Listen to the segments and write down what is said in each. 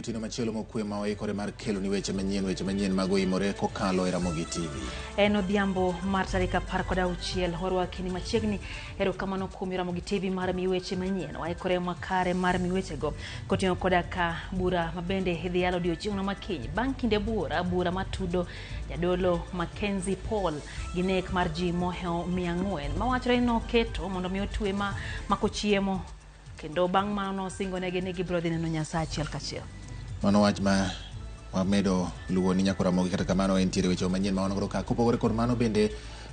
otieno machielo mokwe ma oikore mar kelo ni weche manyien mag oimore kokalo e Ramogi TV. En odhiambo mar tarik 16 warwaki ni machiegni. Erokamano kuom Ramogi TV mar mi weche manyien. Waikore makare mar mi wechego koting'o koda ka bura mabende idhi yalo odiochieng' makiny. Bang' kinde bura matudo jadolo Mackenzie Paul gi nek mar ji mohewo 400 mawachore ni noketo mondo mi otwe ma mako chiemo kendo bang' mano nosingonegi ni gibiro dhi neno Nyasaye achiel kachiel. Mano wach ma wamedo luwo ni nyako Ramogi, kata kamano entiere weche manyien ma wan godo ka. Kopogore kod mano bende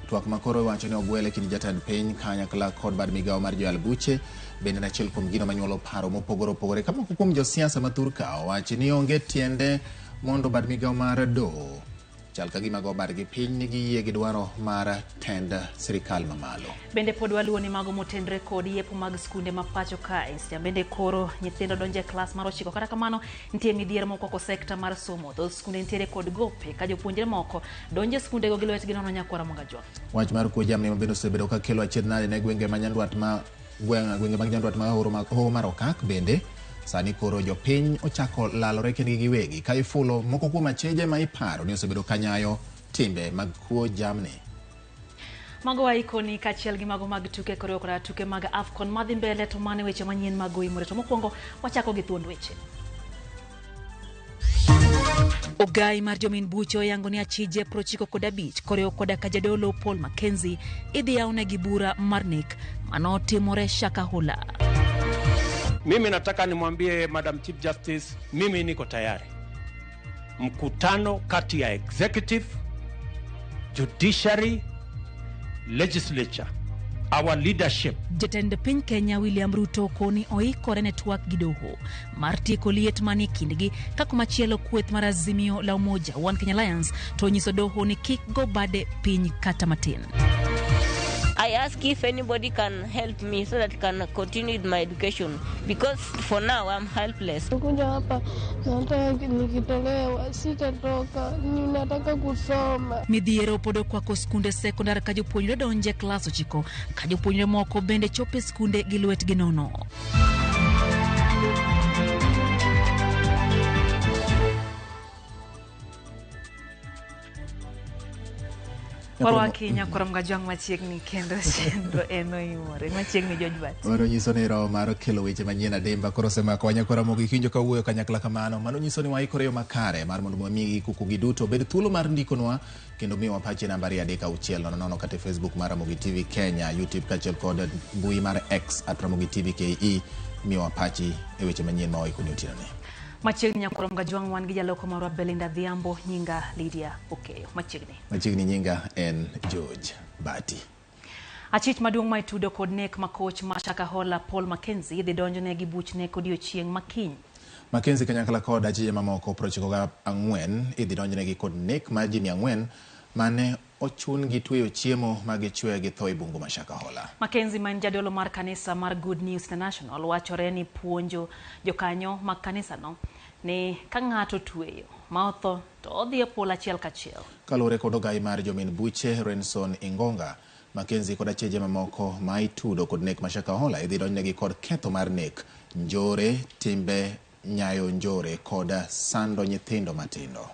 twak makoro iwacho ni ogwele kind jatend piny kanyakla kod bad migawo mar joyal buche bende en achiel kuom gino manyuolo paro mopogore opogore ka moko kuom josiasa ma thur ka owacho ni onge tiende mondo bad migawo mar doho chal ka gima go badgi piny ni giyie gi dwaro mar tend sirikal mamalo. Bende pod waluwo ni mago motenre kod yepo mag skunde ma pacho kae. Seche bende koro nyithindo donjo e klas mar 9. Kata kamano nitie midhiero mokwako sekta mar somo. Thoth skunde nitiere kod gope ka jopuonjre moko donjo e skundego gi lwetgi nono nyakwara Mongajwa. Wach mar kuo jamni ma bende osebedo ka kelo achiedh nade ne gwenge ma Nyandwat ma gwenge mag Nyandwat ma hoho mar Okak bende sani koro jopiny ochako lalore kendgi giwegi ka ifulo moko kuom acheje ma iparo ni osebedo ka nyayo timbe mag kuo jamni. Mago waikoni kaachiel gi mago mag tuke koriwo koda tuke mag AFCON madhi mbele to mane weche manyien mag oimore. To mokwongo wachako gi thuond weche. Ogai mar jomin buche oyango ni achije 95 koriwo koda ka jadolo Paul Mackenzie idhi yawnegi bura mar nek manotimore Shakahola. Mimi nataka nimwambie Madam Chief Justice, mimi niko tayari. Mkutano kati ya executive, judiciary, legislature, our leadership. Jatend piny Kenya William Ruto koni oikore ne twak gi doho mar tieko liet manie kindgi ka komachielo kweth mar Azimio la Umoja One Kenya Alliance to onyiso doho ni kik go bade piny kata matin. I ask if anybody can help me so that I can continue with my education, because for now I'm helpless. Kuja hapa nataka nikitolewa, sitatoka, ninataka kusoma. Midhiero pod okwako skunde sekondar ka jopuonjre donje klas 9 ka jopuonjre moko bende chopo e skunde gi lwetgi nono. Warwaki nyakwara Mgajwang' machiegni kendo chenro en oimore machiegni George Bat. Mano nyiso ni roho mar kelo weche manyien adimba koro osemako wa nyakwara Ramogi kinjo kawuoyo kanyakla kamano. Mano nyiso ni waikore yo makare mar mondo wamigi kuku gi duto bed thuolo mar ndikonwa kendo miyowa pachi namba 3 6 0 0 kata e Facebook mar Ramogi TV Kenya, YouTube kaachiel kod mbui mar X @Ramogi TV KE. Miyowa pachi e weche manyien ma waikoni otieno ni. Machiegni nyakwara Mgajwang' wan gi jaloko marwa Belinda Dhiambo, nyinga Lydia Okeyo. Machiegni. Machiegni nyinga en George Bati. Achich maduong' ma itudo kod nek ma koch ma Shakahola Paul Mackenzie idhi donjone gi buch nek odiochieng' makiny. Mackenzie kanyakla kod achije mamoko 94 idhi donjnegi kod nek mar ji 400 mane ochun gi tweyo chiemo ma gichwe gi tho e bungu ma Shakahola. Mackenzie ma en jadolo mar kanisa mar Good News International wachore ni puonjo jokanyo mag kanisano ni ka ng'ato tweyo ma otho to odhi e polo achiel kachiel. Kaluwore kod ogai mar jomin buche Renson Ingonga, Mackenzie kod acheje mamoko ma itudo kod nek ma Shakahola idhi donjnegi kod ketho mar nek, njore, timbe nyayo njore kod sando nyithindo matindo.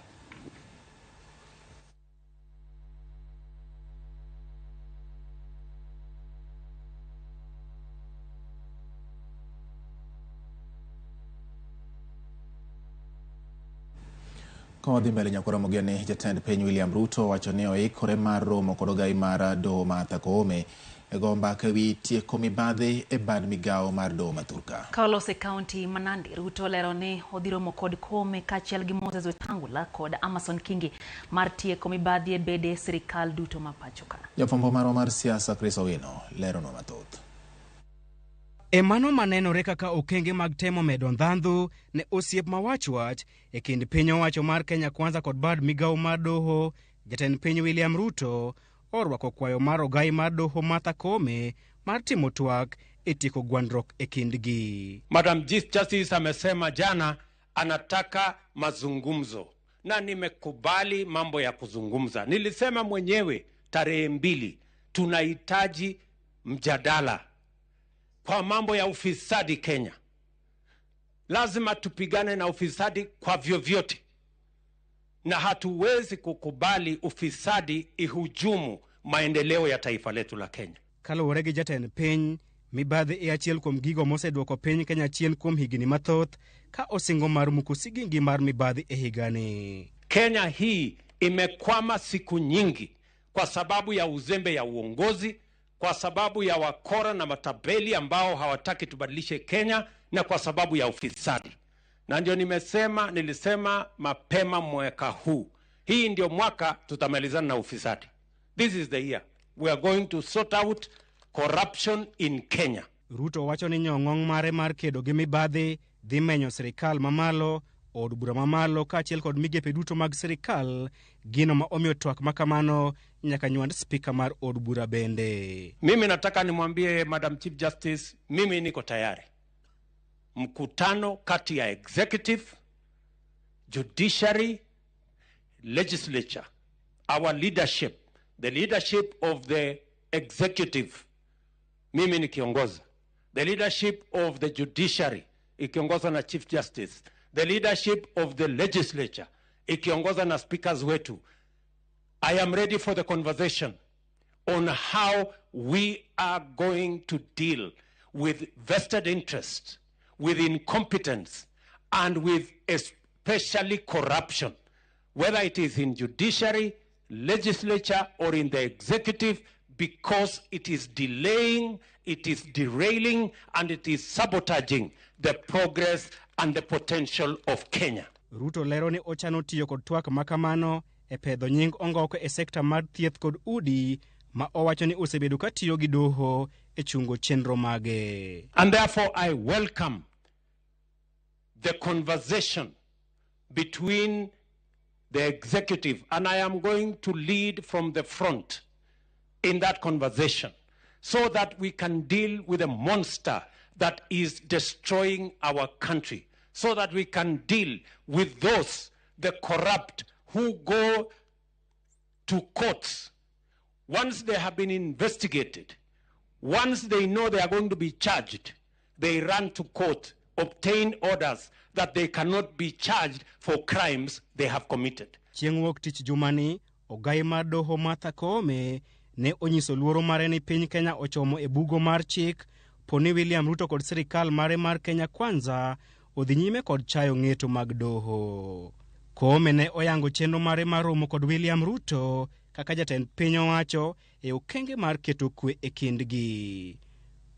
Ka wadhi mbele nyakwara Ramogi ni jatend piny William Ruto wacho ni oikore mar romo kod ogai mar doho Martha Koome e go mbaka ewi tieko mibadhi e bad migawo mar doho ma thurka. Ka oloso e kaunti ma Nandi, Ruto olero ni odhi romo kod Koome kaachiel gi Moses Wetangula kod Amason Kingi mar tieko mibadhi e bede sirikal duto ma pacho ka. Jafwambo marwa mar siasa Chris Owino leronwa mathoth. E mano manenore kaka okenge mag temo medo ndhandhu ne osiep ma wach e kind piny owacho mar Kenya Kwanza kod bad migawo mar doho, jatend piny William Ruto orwako kwayo mar ogai mar doho Martha Koome mar timo twak e tieko gwandruok e kindgi. Madam Chief Justice amesema jana anataka mazungumzo na nimekubali mambo ya kuzungumza. Nilisema mwenyewe tarehe 2 tunahitaji mjadala kwa mambo ya ufisadi Kenya. Lazima tupigane na ufisadi kwa vyovyote, na hatuwezi kukubali ufisadi ihujumu maendeleo ya taifa letu la Kenya. Kaluwore gi jatend piny, mibadhi e achiel kuom gigo moseduoko piny Kenya chien kuom higni mathoth ka osingo mar muko sigingi mar mibadhi e higani. Kenya hii imekwama siku nyingi kwa sababu ya uzembe ya uongozi, kwa sababu ya wakora na matapeli ambao hawataki tubadilishe Kenya, na kwa sababu ya ufisadi. Na ndio nilisema mapema mwaka huu, hii ndio mwaka tutamalizana na ufisadi. This is the year we are going to sort out corruption in Kenya. Ruto wacho ni nyong'ong' mare mar kedo gi mibadhi dhi menyo sirikal mamalo, od bura mamalo kaachiel kod migepe duto mag sirikal, gino ma omiyo twak makamano nyaka nywand spika mar od bura bende. Mimi nataka nimwambie Madam Chief Justice, mimi niko tayari. Mkutano kati ya executive, judiciary, legislature, our leadership, the leadership of the executive, mimi nikiongoza, the leadership of the judiciary ikiongozwa na Chief Justice, the leadership of the legislature ikiongozwa na speakers wetu. I am ready for the conversation on how we are going to deal with vested interest, with incompetence, and with especially corruption, whether it is in judiciary, legislature, or in the executive, because it is delaying, it is derailing, and it is sabotaging the progress and the potential of Kenya. Ruto lero ni ochano tiyo kod twak makamano e pedho nying ongoko e sekta mar thieth kod udi ma owacho ni osebedo ka tiyo gi doho e chungo chenro mage. And therefore I welcome the conversation between the executive, and I am going to lead from the front in that conversation so that we can deal with a monster that is destroying our country, so that we can deal with those, the corrupt, who go to courts once they have been investigated, once they know they are going to be charged, they run to court, obtain orders that they cannot be charged for crimes they have committed. Chieng' wuok tich jumani, ogai mar doho Martha Koome ne onyiso luoro mare ni piny Kenya ochomo e bugo mar chik poni William Ruto kod sirikal mare mar Kenya Kwanza odhi nyime kod chayo ng'eto mag doho. Koome ne oyango chenro mare mar romo kod William Ruto kaka jatend piny owacho e okenge mar keto kwe e kindgi.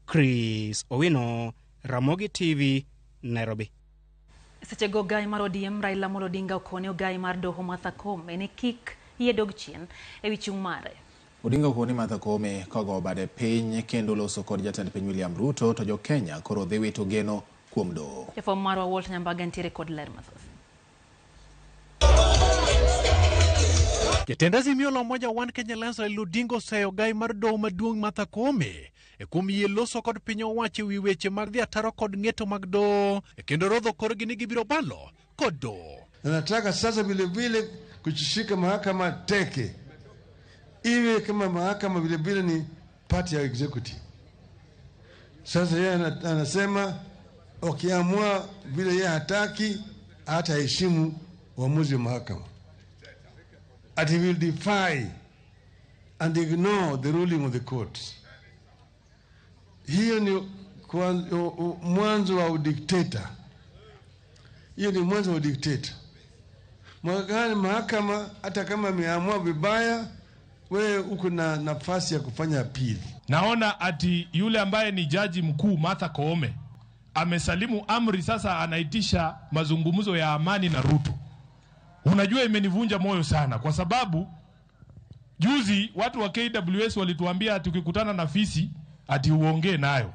Chris Owino, Ramogi TV, Nairobi. Sechego ogai mar ODM Raila Amolo Odinga okone ogai mar doho Martha Koome ni kik yie dog chien ewi chung' mare. Odinga okone Martha Koome kogo bade piny kendo loso kod jatend piny William Ruto to jo Kenya koro dhi wito geno kuom doho. Jafwambo marwa Walt Nyambaga nitiere kod ler mathoth. Jatend Azimio la Umoja One Kenya Alliance Raila Odinga oseyo ogai mar doho maduong' Martha Koome e kuom yie loso kod piny owacho ewi weche mag dhi ataro kod ng'eto mag doho e kendo rodho korgi ni gibiro balo kod doho. Na nataka sasa vilevile kushika mahakama teke, iwe kama mahakama vilevile ni part ya executive. Sasa yeye anasema wakiamua vile yeye hataki, hataheshimu uamuzi wa mahakama. And he will defy and ignore the ruling of the court. Hiyo ni mwanzo wa udikteta. Hiyo ni mwanzo wa udikteta. Mahakama hata kama imeamua vibaya, wewe uko na nafasi ya kufanya appeal. Naona ati yule ambaye ni jaji mkuu Martha Koome amesalimu amri, sasa anaitisha mazungumzo ya amani na Ruto. Unajua, imenivunja moyo sana kwa sababu juzi watu wa KWS walituambia tukikutana na fisi ati uongee nayo.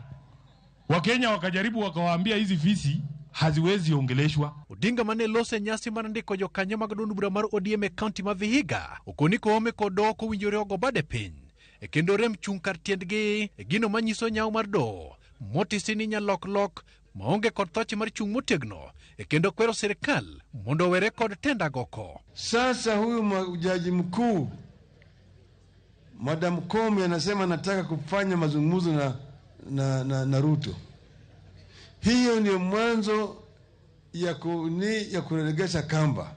Wakenya wakajaribu wakawaambia hizi fisi haziwezi ongeleshwa. Odinga mane lose nyasi mar ndiko jokanyo mag duond bura mar ODM e kaunti ma Vihiga okoni Koome kod doho kowinjore ogo bade piny e kendo rem chung' kar tiendgi e gino manyiso nyawo mar doho motisi ni nyalok-lok maonge kod thoche mar chung' motegno e kendo kwero sirikal mondo owere kod tenda goko. Sasa huyu jaji mkuu Madam Koome anasema nataka kufanya mazungumzo na Ruto. Hiyo ndio mwanzo ya kuregesha kamba.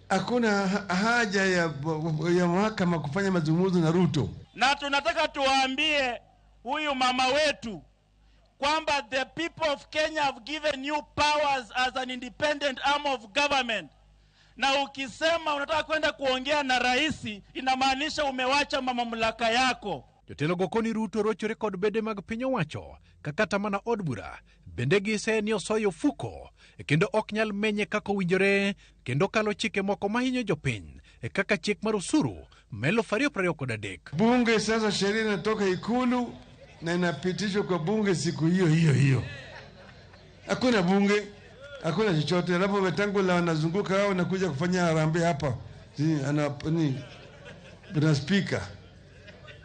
Hakuna haja ya mahakama kufanya mazungumzo na Ruto. Na tunataka tuwaambie huyu mama wetu kwamba the people of Kenya have given you powers as an independent arm of government. Na ukisema unataka kwenda kuongea na rais, inamaanisha umewacha mamlaka yako. Jotelo go koni Ruto rochore kod bede mag piny owacho kaka mana od bura bende gise ni osoyo ofuko kendo ok nyal menye kaka owinjore kendo kalo chike moko mahinyo jopiny kaka chik mar osuru ma 2023. Bunge sasa sheria inatoka Ikulu na inapitishwa kwa bunge siku hiyo hiyo hiyo. Hakuna bunge, hakuna chochote. Alafu Wetangula wanazunguka hao na kuja kufanya harambee hapa. Na speaker.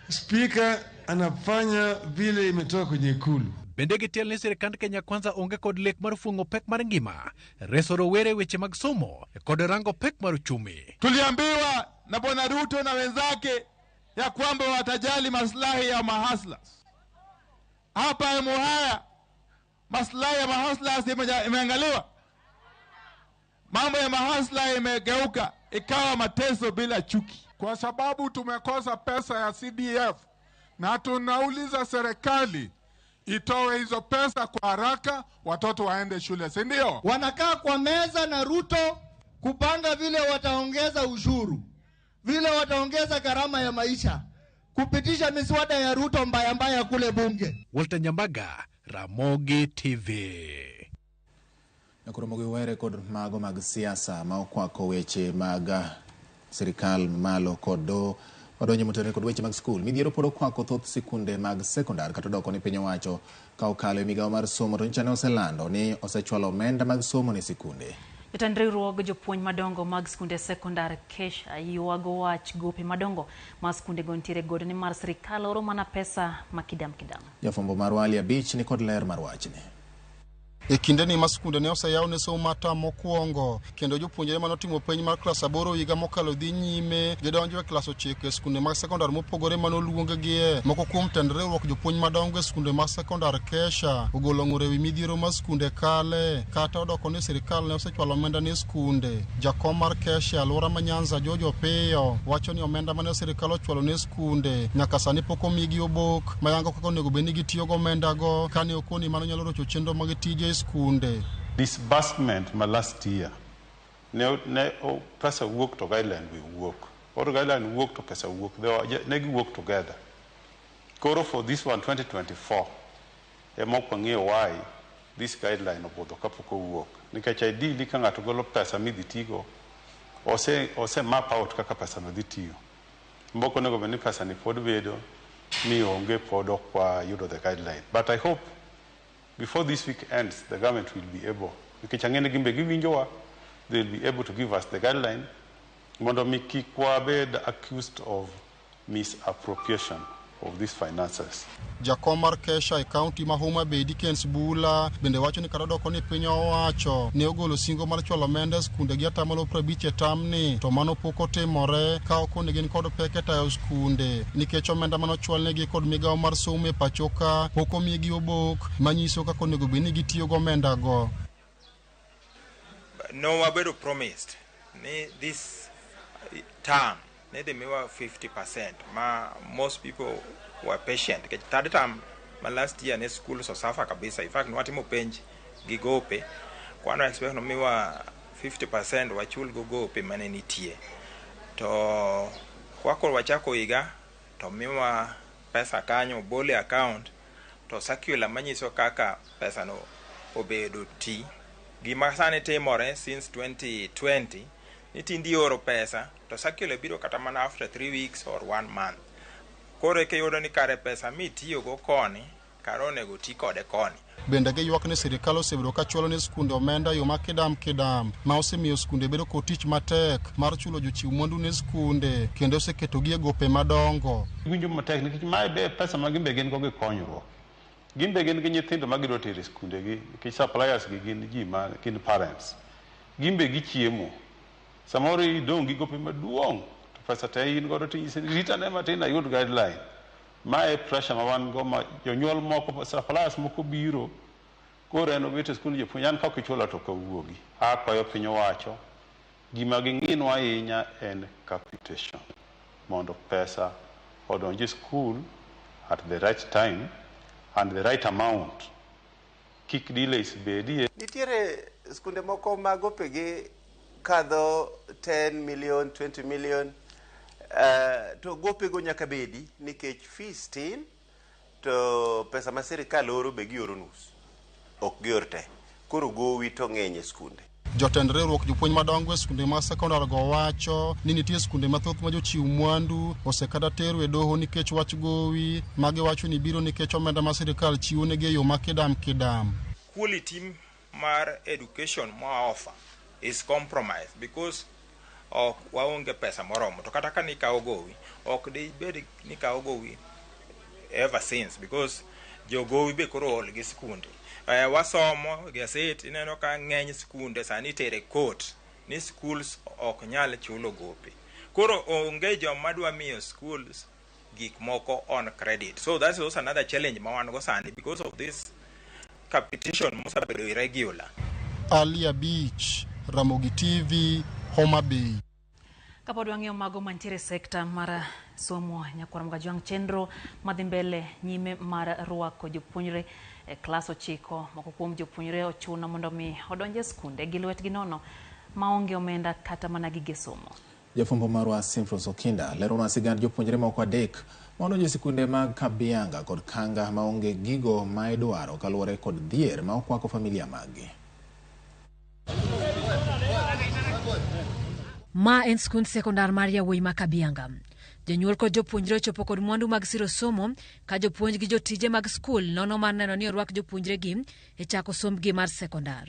Speaker anafanya vile imetoka kwenye Ikulu. Bende gitiel ni sirikand Kenya Kwanza onge kod lek mar fung'o pek mar ngima, reso rowere weche mag somo kod rango pek mar uchumi. Tuliambiwa na Bwana Ruto na wenzake ya kwamba watajali maslahi ya mahaslas. Hapa Emuhaya maslahi ya mahaslas imeangaliwa. Mambo ya mahasla imegeuka ikawa mateso bila chuki. Kwa sababu tumekosa pesa ya CDF na tunauliza serikali itoe hizo pesa kwa haraka, watoto waende shule, si ndio? Wanakaa kwa meza na Ruto kupanga vile wataongeza ushuru, vile wataongeza gharama ya maisha, kupitisha miswada ya Ruto mbaya mbaya kule bunge. Walter Nyambaga, Ramogi TV. Nakoro were kod mago mag siasa ma okwako weche mag sirikal malo kod doho. Wadonjo motenore kod weche mag skul. Midhiero pod okwako thoth sikunde mag sekondar kata odoko ni piny owacho ka okalo e migawo mar somo to nyocha ne oselando ni osechwalo omenda mag somo ne sikunde. Jatend riwruog jopuonj madongo mag skunde sekondar Kesha ywago wach gope madongo ma skunde go nitiere godo nimar sirikal oro mana pesa ma kidam kidam. Jafwambo marwa Ali Abich ni kod ler mar wachni. E kindeni ma skunde ne oseyaw ne somo mar tam mokwongo kendo jopuonjre manotimo penj mar klas 8 higa mokalo dhi nyime gidonjo e klas 9 e skunde mag sekondar mopogore manoluonggie. Moko kuom tend riwruok jopuonj madongo e skunde mag sekondar Kesha ogolo ng'ur ewi midhiero ma skunde kale kata odoko ni sirikal ne osechwalo omenda ne skunde. Jakom mar Kesha e alwora ma Nyanza George Opiyo wacho ni omenda mane sirikal ochwalo ne skunde nyaka sani pok omigi obok mayango kaka onego bed ni gitiyo gi omendago kane okoni mano nyalo rocho chenro mag tije skunde. Disbursement ma last year ne pesa wuok to guideline we wuok or guideline wuok to pesa wuok, they ne giwuok together. Koro for this one 2024 ema ok wang'eyo why this guideline obudho kapok owuok, nikech ideally ka ng'ato golo pesa midhi tigo ose map out kaka pesa no dhi tiyo. Mboko onego bed ni pesa ni pod bedo ni onge pod ok wayudo the guideline, but I hope before this week ends, the government will be able, nikech ang'e ni gin be giwinjowa, they will be able to give us the guideline mondo mi kik wabed accused of misappropriation of these finances. Jakom mar Kesha e kaunti ma Homa Bay Dickens Bula bende wacho ni kata odoko ni piny owacho ne ogolo singo mar chwalo omenda e skunde gi 50% e tamni, to mano pok otimore ka okoni gin kod pek e tayo skunde nikech omenda manochwalnegi kod migawo mar somo e pacho ka pok omigi obok manyiso kaka onego bed ni gitiyo gi omendago. No wabedo promised ni this term ne dhi miwa 50% ma most people were patient. Nikech third term ma last year ne schools osuffer kabisa. In fact, nwatimo penj gi gope kwano expect no miwa 50% wachul go gope mane nitie. To kwakoro wachako higa to miwa pesa kanyo bole account to circular manyiso kaka pesa no obedo ti. Gima sani timore since 2020 ni tindi oro pesa to circular biro kata mana after 3 weeks or 1 month. Koro eka iyudo ni kare pesa mitiyogo koni kare onego ti kode koni. Bende giywak ni sirikal osebedo ka chwalo ne skunde omenda yo ma kidam kidam ma osemiyo skunde bedo kod tich matek mar chulo jochiw mwandu ne skunde kendo oseketogi e gope madongo. Winjo matek nikech mae be pesa ma gin be gin go gi konyruok. Gin be gin gi nyithindo ma gidwa tero e skundegi nikech suppliers gi gin ji ma gin parents. Gin be gichiemo. Samoro idong' gi gope maduong' to pesa te in godo tinyise ni rit ane matin ayud guideline. Mae pressure ma wan go ma jonyuol moko suppliers moko biro Koro en obet e skund jopuonj, an ka ok ichula to ok awuogi. Akwayo piny owacho, gima ging'inwa ahinya en capitation, mondo pesa odonj e skul at the right time and the right amount. Kik delays bedie. Nitiere skunde moko ma gopegi kadho 10 million, 20 million, to gopego nyaka bedi nikech fees tin to pesa ma sirikal oro be gioro nus, ok gior te. Koro gowi to ng'eny e skunde. Jotend riwruok jopuonj madongo e skunde mag sekondar go wacho ni nitie skunde mathoth ma jochiw mwandu osekata tero e doho nikech wach gowi ma giwacho ni biro nikech omenda ma sirikal chiwo negi e yo ma kidam kidam. Quality mar education ma offer is compromised because ok waonge pesa moromo, to kata ka nikawo gowi ok dibed ni kawo gowi ever since because jogowi be koro ol gi skunde. Wasomo gaset, ineno ka ng'eny skunde sani itere court ni schools ok nyal chulo gope. Koro onge joma dwa miyo schools gik moko on credit. So that's also another challenge ma wan go sani because of this capitation mosebedo irregular. Ali Beach, Ramogi TV, Homa Bay. Kapod wang'iyo mago mantiere e sekta mar somo, nyakwar Mgajwang', chenro madhi mbele nyime mar rwako jopuonjre e klas 9. Moko kuom jopuonjre ochuno mondo mi odonj e skunde gi lwetgi nono maonge omenda kata mana gige somo. Jafwambo marwa Simfros Okinda leronwa sigand jopuonjre moko 3 ma odonjo e sikunde mag Kabianga kod Kanga maonge gigo ma idwaro kaluwore kod dhier ma okwako familia maggi. Ma en skund sekondar mar yawuoyi ma Kabianga. Jonyuol kod jopuonjre ochopo kod mwandu mag siro somo ka jopuonj gi jotije mag skul nono mar neno ni orwak jopuonjregi e chako sombgi mar sekondar.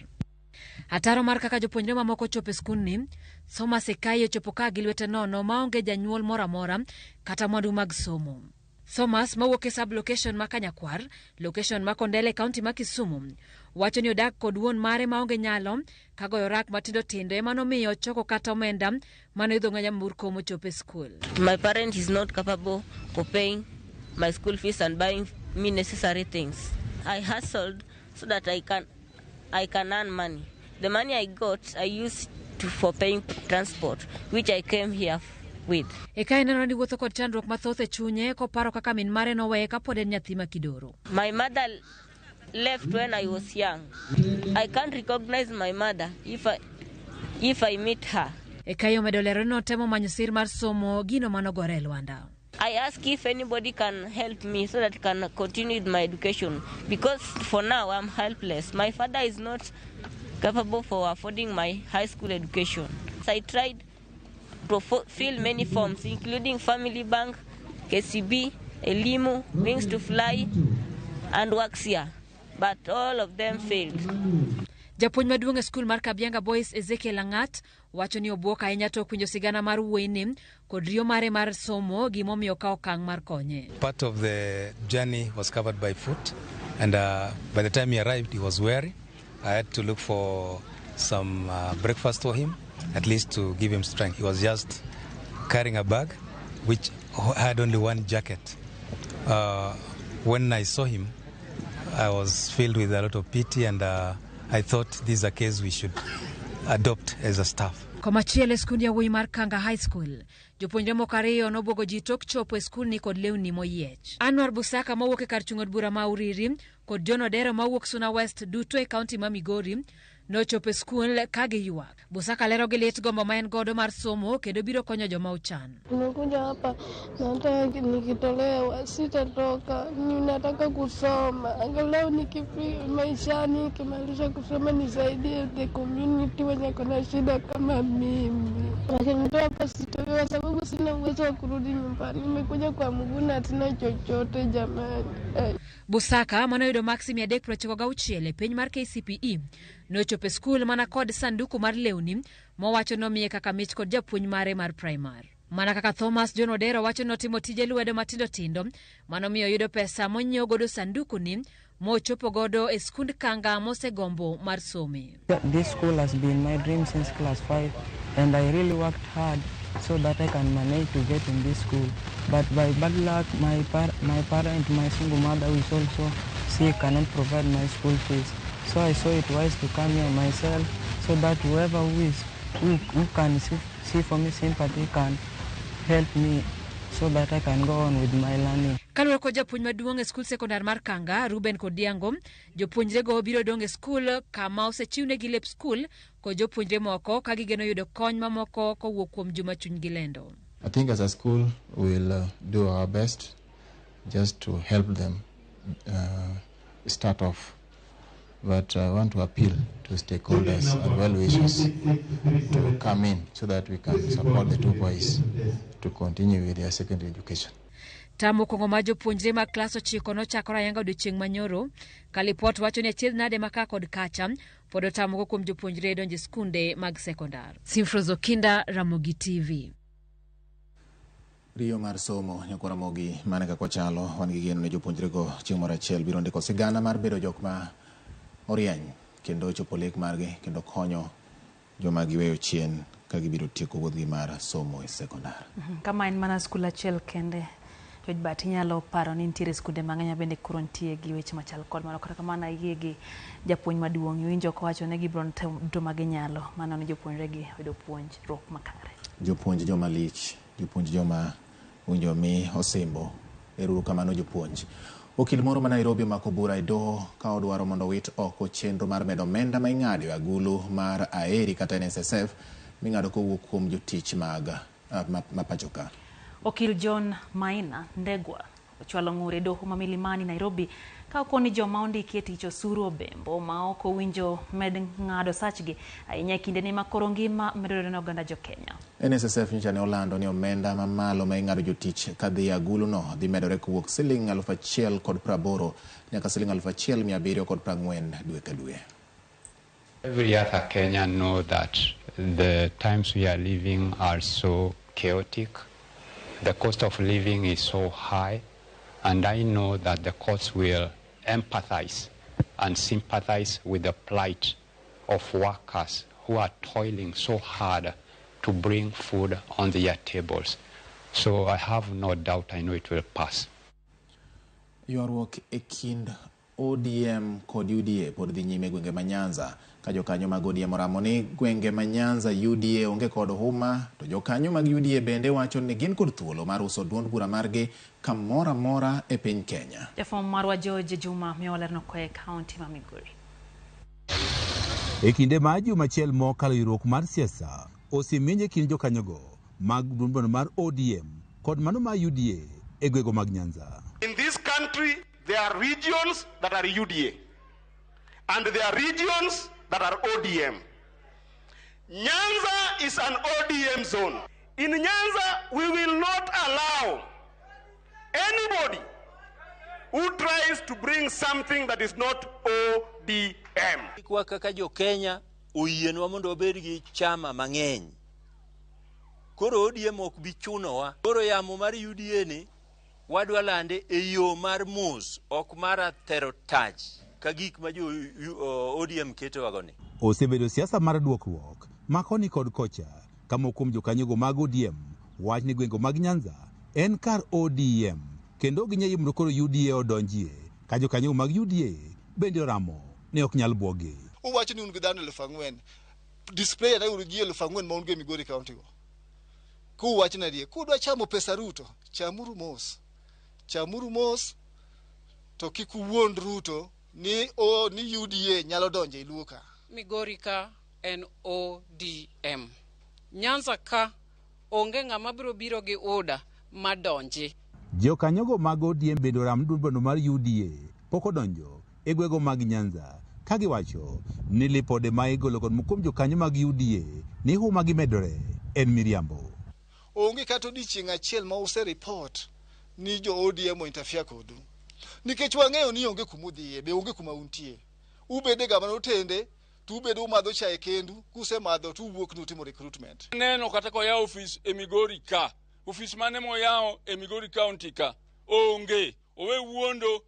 Ataro mar kaka jopuonjre mamoko ochopo e skundni, Thomas Ekai ochopo ka gi lwete nono maonge janyuol moro amora kata mwandu mag somo. Thomas mawuok e sub-location ma Kanyakwar, location ma Kondele, kaunti ma Kisumu, wacho ni odak kod wuon mare maonge nyalo ka goyo rak matindo tindo ema nomiyo ochoko kata omenda mane oidho nyamburko mochopo e skul. My parent is not capable of paying my school fees and buying me necessary things. I hustled so that I can earn money. The money I got, I used for paying transport, which I came here with. Ekai neno ni wuotho kod chandruok mathoth e chunye koparo kaka min mare noweye kapod en nyathi ma kidoro. My mother left when I was young. I can't recognize my mother if I meet her. Ekai omedo lero ni notemo manyo sir mar somo gino manogore e lwanda. I ask if anybody can help me so that I can continue with my education, because for now I'm helpless. My father is not capable for affording my high school education. So I tried to fill many forms, including Family Bank, KCB, Elimu, Wings to Fly, and Waxia, but all of them failed. Japuonj maduong' e skul mar Kabianga Boys Ezekiel Langat wacho ni obwok ahinya tok winjo sigana mar wuoyini kod riyo mare mar somo gimomiyo okawo okang' mar konye. Part of the journey was covered by foot, and by the time he arrived he was weary. I had to look for some breakfast for him, at least to give him strength. He was just carrying a bag which had only one jacket. When I saw him, I was filled with a lot of pity, and I thought this is a case we should adopt as a staff. Komachielo e skund yawuoyi mar Kanga High School, jopuonjre moko 2 nobwogo ji tok chopo e skulni kod lewni moyiech. Anwar Busaka mawuok e kar chung' od bura ma Uriri kod John Odero mawuok Suna West duto e kaunti ma Migori nochopo e skul ka giywak. Busaka lero gi lit gombo ma en godo mar somo kendo biro konyo joma ochan. Nimekuja hapa nataka nikitolewa sitatoka, ninataka kusoma angalau nikifika maishani, nikimaliza kusoma nisaidie the community wenye kuna shida kama mimi. Lakini hapa sitoki kwa sababu sina uwezo wa kurudi nyumbani. Nimekuja kwa mguu na sina chochote jamani. Busaka manoyudo maksi 396 e piny mar KCPE nochopo e skul mana kod sanduku mar lewni mowacho nomiye kaka mich kod japuonj mare mar primar. Mana kaka Thomas John Odero wacho notimo tije lwedo matindo tindo manomiyo oyudo pesa monyiewo godo sanduku ni mochopo godo e skund Kanga mosegombo mar some. This school has been my dream since class 5, and I really worked hard so that I can manage to get in this school. But by bad luck, my parent, my single mother, who is also sick, cannot provide my school fees. So I saw it wise to come here myself so that whoever who is who can see for me sympathy can help me so that I can go on with my learning. Kaluwore kod japuonj maduong' e skul sekondar mar Kanga, Ruben Kodiango, jopuonjrego biro dong' e skul kama osechiwnegi lep skul kod jopuonjre moko ka gigeno yudo kony mamoko kowuok kuom joma chunygi lendo. I think as a school we'll do our best just to help them start off. But I want to appeal to stakeholders and well-wishers to come in so that we can support the two boys to continue with their secondary education. Tam mokwongo mar jopuonjre mag klas 9 nochakore ayanga odiochieng' manyoro ka lipot wacho ni achiedh nade ma ka kod kacha pod otamoko kuom jopuonjre donjo e skunde mag sekondar. Simfros Okinda, Ramogi TV. Riyo mar somo nyakwa Ramogi mana kaka ochalo wan gi geno ni jopuonjrego chieng' moro achiel biro ndiko sigana mar bedo jok ma orieny kendo chopo lek margi kendo konyo joma giweyo chien ka gibiro tieko wuodhgi mar somo e sekondar. Kama en mana skul achiel kende, But inyalo paro ni nitiere skunde mang'eny bende koro nitie gi weche machal kod mano. Kata kamano ayie gi japuonj maduong' iwinjo kowacho ni gibiro timo duto ma ginyalo mano ni jopuonjre gi oyudo puonjruok makare. Jopuonj joma lich, jopuonj joma winjo mi osimbo. Ero kamano jopuonj. Okil moro ma Nairobi omako bura e doho ka odwaro mondo wit oko chenro mar medo omenda ma ing'ado e agulu mar Aheri kata NSSF ming'ado kowuok kuom jotich mag ma pacho ka. Okil John Maina Ndegwa ochwalo ng'ur e doho ma Milimani Nairobi ka okoni joma ondiki e tich osuru obembo ma ok owinjo med ng'ado sachgi ahinya e kindeni ma koro ngima medore ne oganda jo Kenya. NSSF nyocha ne olando ni omenda mamalo ma ing'ado jotich kadhi e aguluno dhi medore kowuok siling 1,080 nyaka siling 1,740 dwe ka dwe. Every other Kenyan know that the times we are living are so chaotic. The cost of living is so high, and I know that the courts will empathize and sympathize with the plight of workers who are toiling so hard to bring food on their tables. So I have no doubt, I know it will pass. Ywaruok e kind ODM kod UDA pod dhi nyime gwenge ma Nyanza ka jokanyo mag ODM oramo ni gwenge ma Nyanza UDA onge kod huma to jokanyo mag UDA bende wacho ni gin kod thuolo mar uso duond bura margi kamoro amora e piny Kenya. Jafwambo marwa George Juma miyo walerno koa e kaunti ma Migori. E kinde ma juma achiel mokalo ywaruok mar siasa osemenyo e kind jokanyogo mag duond bura mar ODM kod mano mar UDA e gwenge mag Nyanza. In this country there are regions that are UDA and there are regions that are ODM. Nyanza is an ODM zone. In Nyanza, we will not allow anybody who tries to bring something that is not ODM. Kwa kaka jo Kenya oyienwa mondo wabed gi chama mang'eny. Koro ODM ok bi chunowa. Koro yamo mar UDA ni wadwa lande e yo mar mos, ok mar athero tach ka gik ma jo ODM ketowago ni. Osebedo siasa mar duokruok ma koni kod kocha ka moko kuom jokanyogo mag ODM wach ni gwenge mag Nyanza en kar ODM kendo ginyal yie mondo koro UDA odonjie ka jokanyogo mag UDA bende oramo ne ok nyal buogi. Uwacho ni un gi dhano 4,000 display ane uru ji 4,000 ma un go e Migori County go. Kuwacho nadi kudwa chamo pesa Ruto, chamuru mos. Chamuru mos to kik uwuond Ruto ni ni UDA nyalo donjo e Luo ka. Migori ka en ODM. Nyanza ka onge ng'ama biro biro gi UDA madonji. Jokanyogo mag ODM bende oram duond bura mar UDA pok odonjo e gwenge mag Nyanza ka giwacho ni lipode ma igolo kod moko kuom jokanyo mag UDA ni huma gimedore en miriambo. Onge kata odiechieng' achiel ma use report ni jo ODM o interfere kodu. Nikech wang'eyo ni onge kuma udhiye, be onge kuma untie. Ubede ga mana otende, to ubedo umadho chae kendu, kusemadho to uwuok ni utimo recruitment. Neno kata koyawo ofis e Migori ka, ofis mane moyawo e Migori County ka, onge, owe wuondo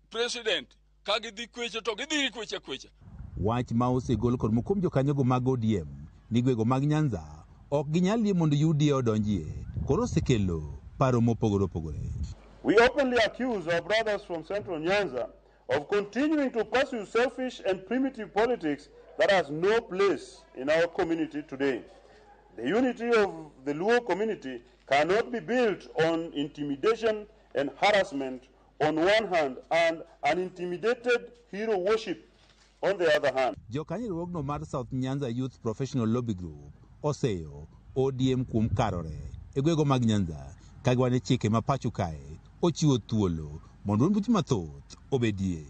president ka gidhi kweche to gidhi kweche kweche. Wach ma osegol kod moko kuom jokanyogo mag ODM ni gwenge mag Nyanza ok ginyal yie mondo UDA odonjie koro osekelo paro mopogore opogore. We openly accuse our brothers from Central Nyanza of continuing to pursue selfish and primitive politics that has no place in our community today. The unity of the Luo community cannot be built on intimidation and harassment on one hand and an intimidated hero worship on the other hand. Jokanyo riwruogno mar South Nyanza Youth Professional Lobby Group oseyo ODM kuom karore e gwego mag Nyanza ka giwacho ni chike ma pacho kae ochiwo thuolo mondo duond buche mathoth obedie.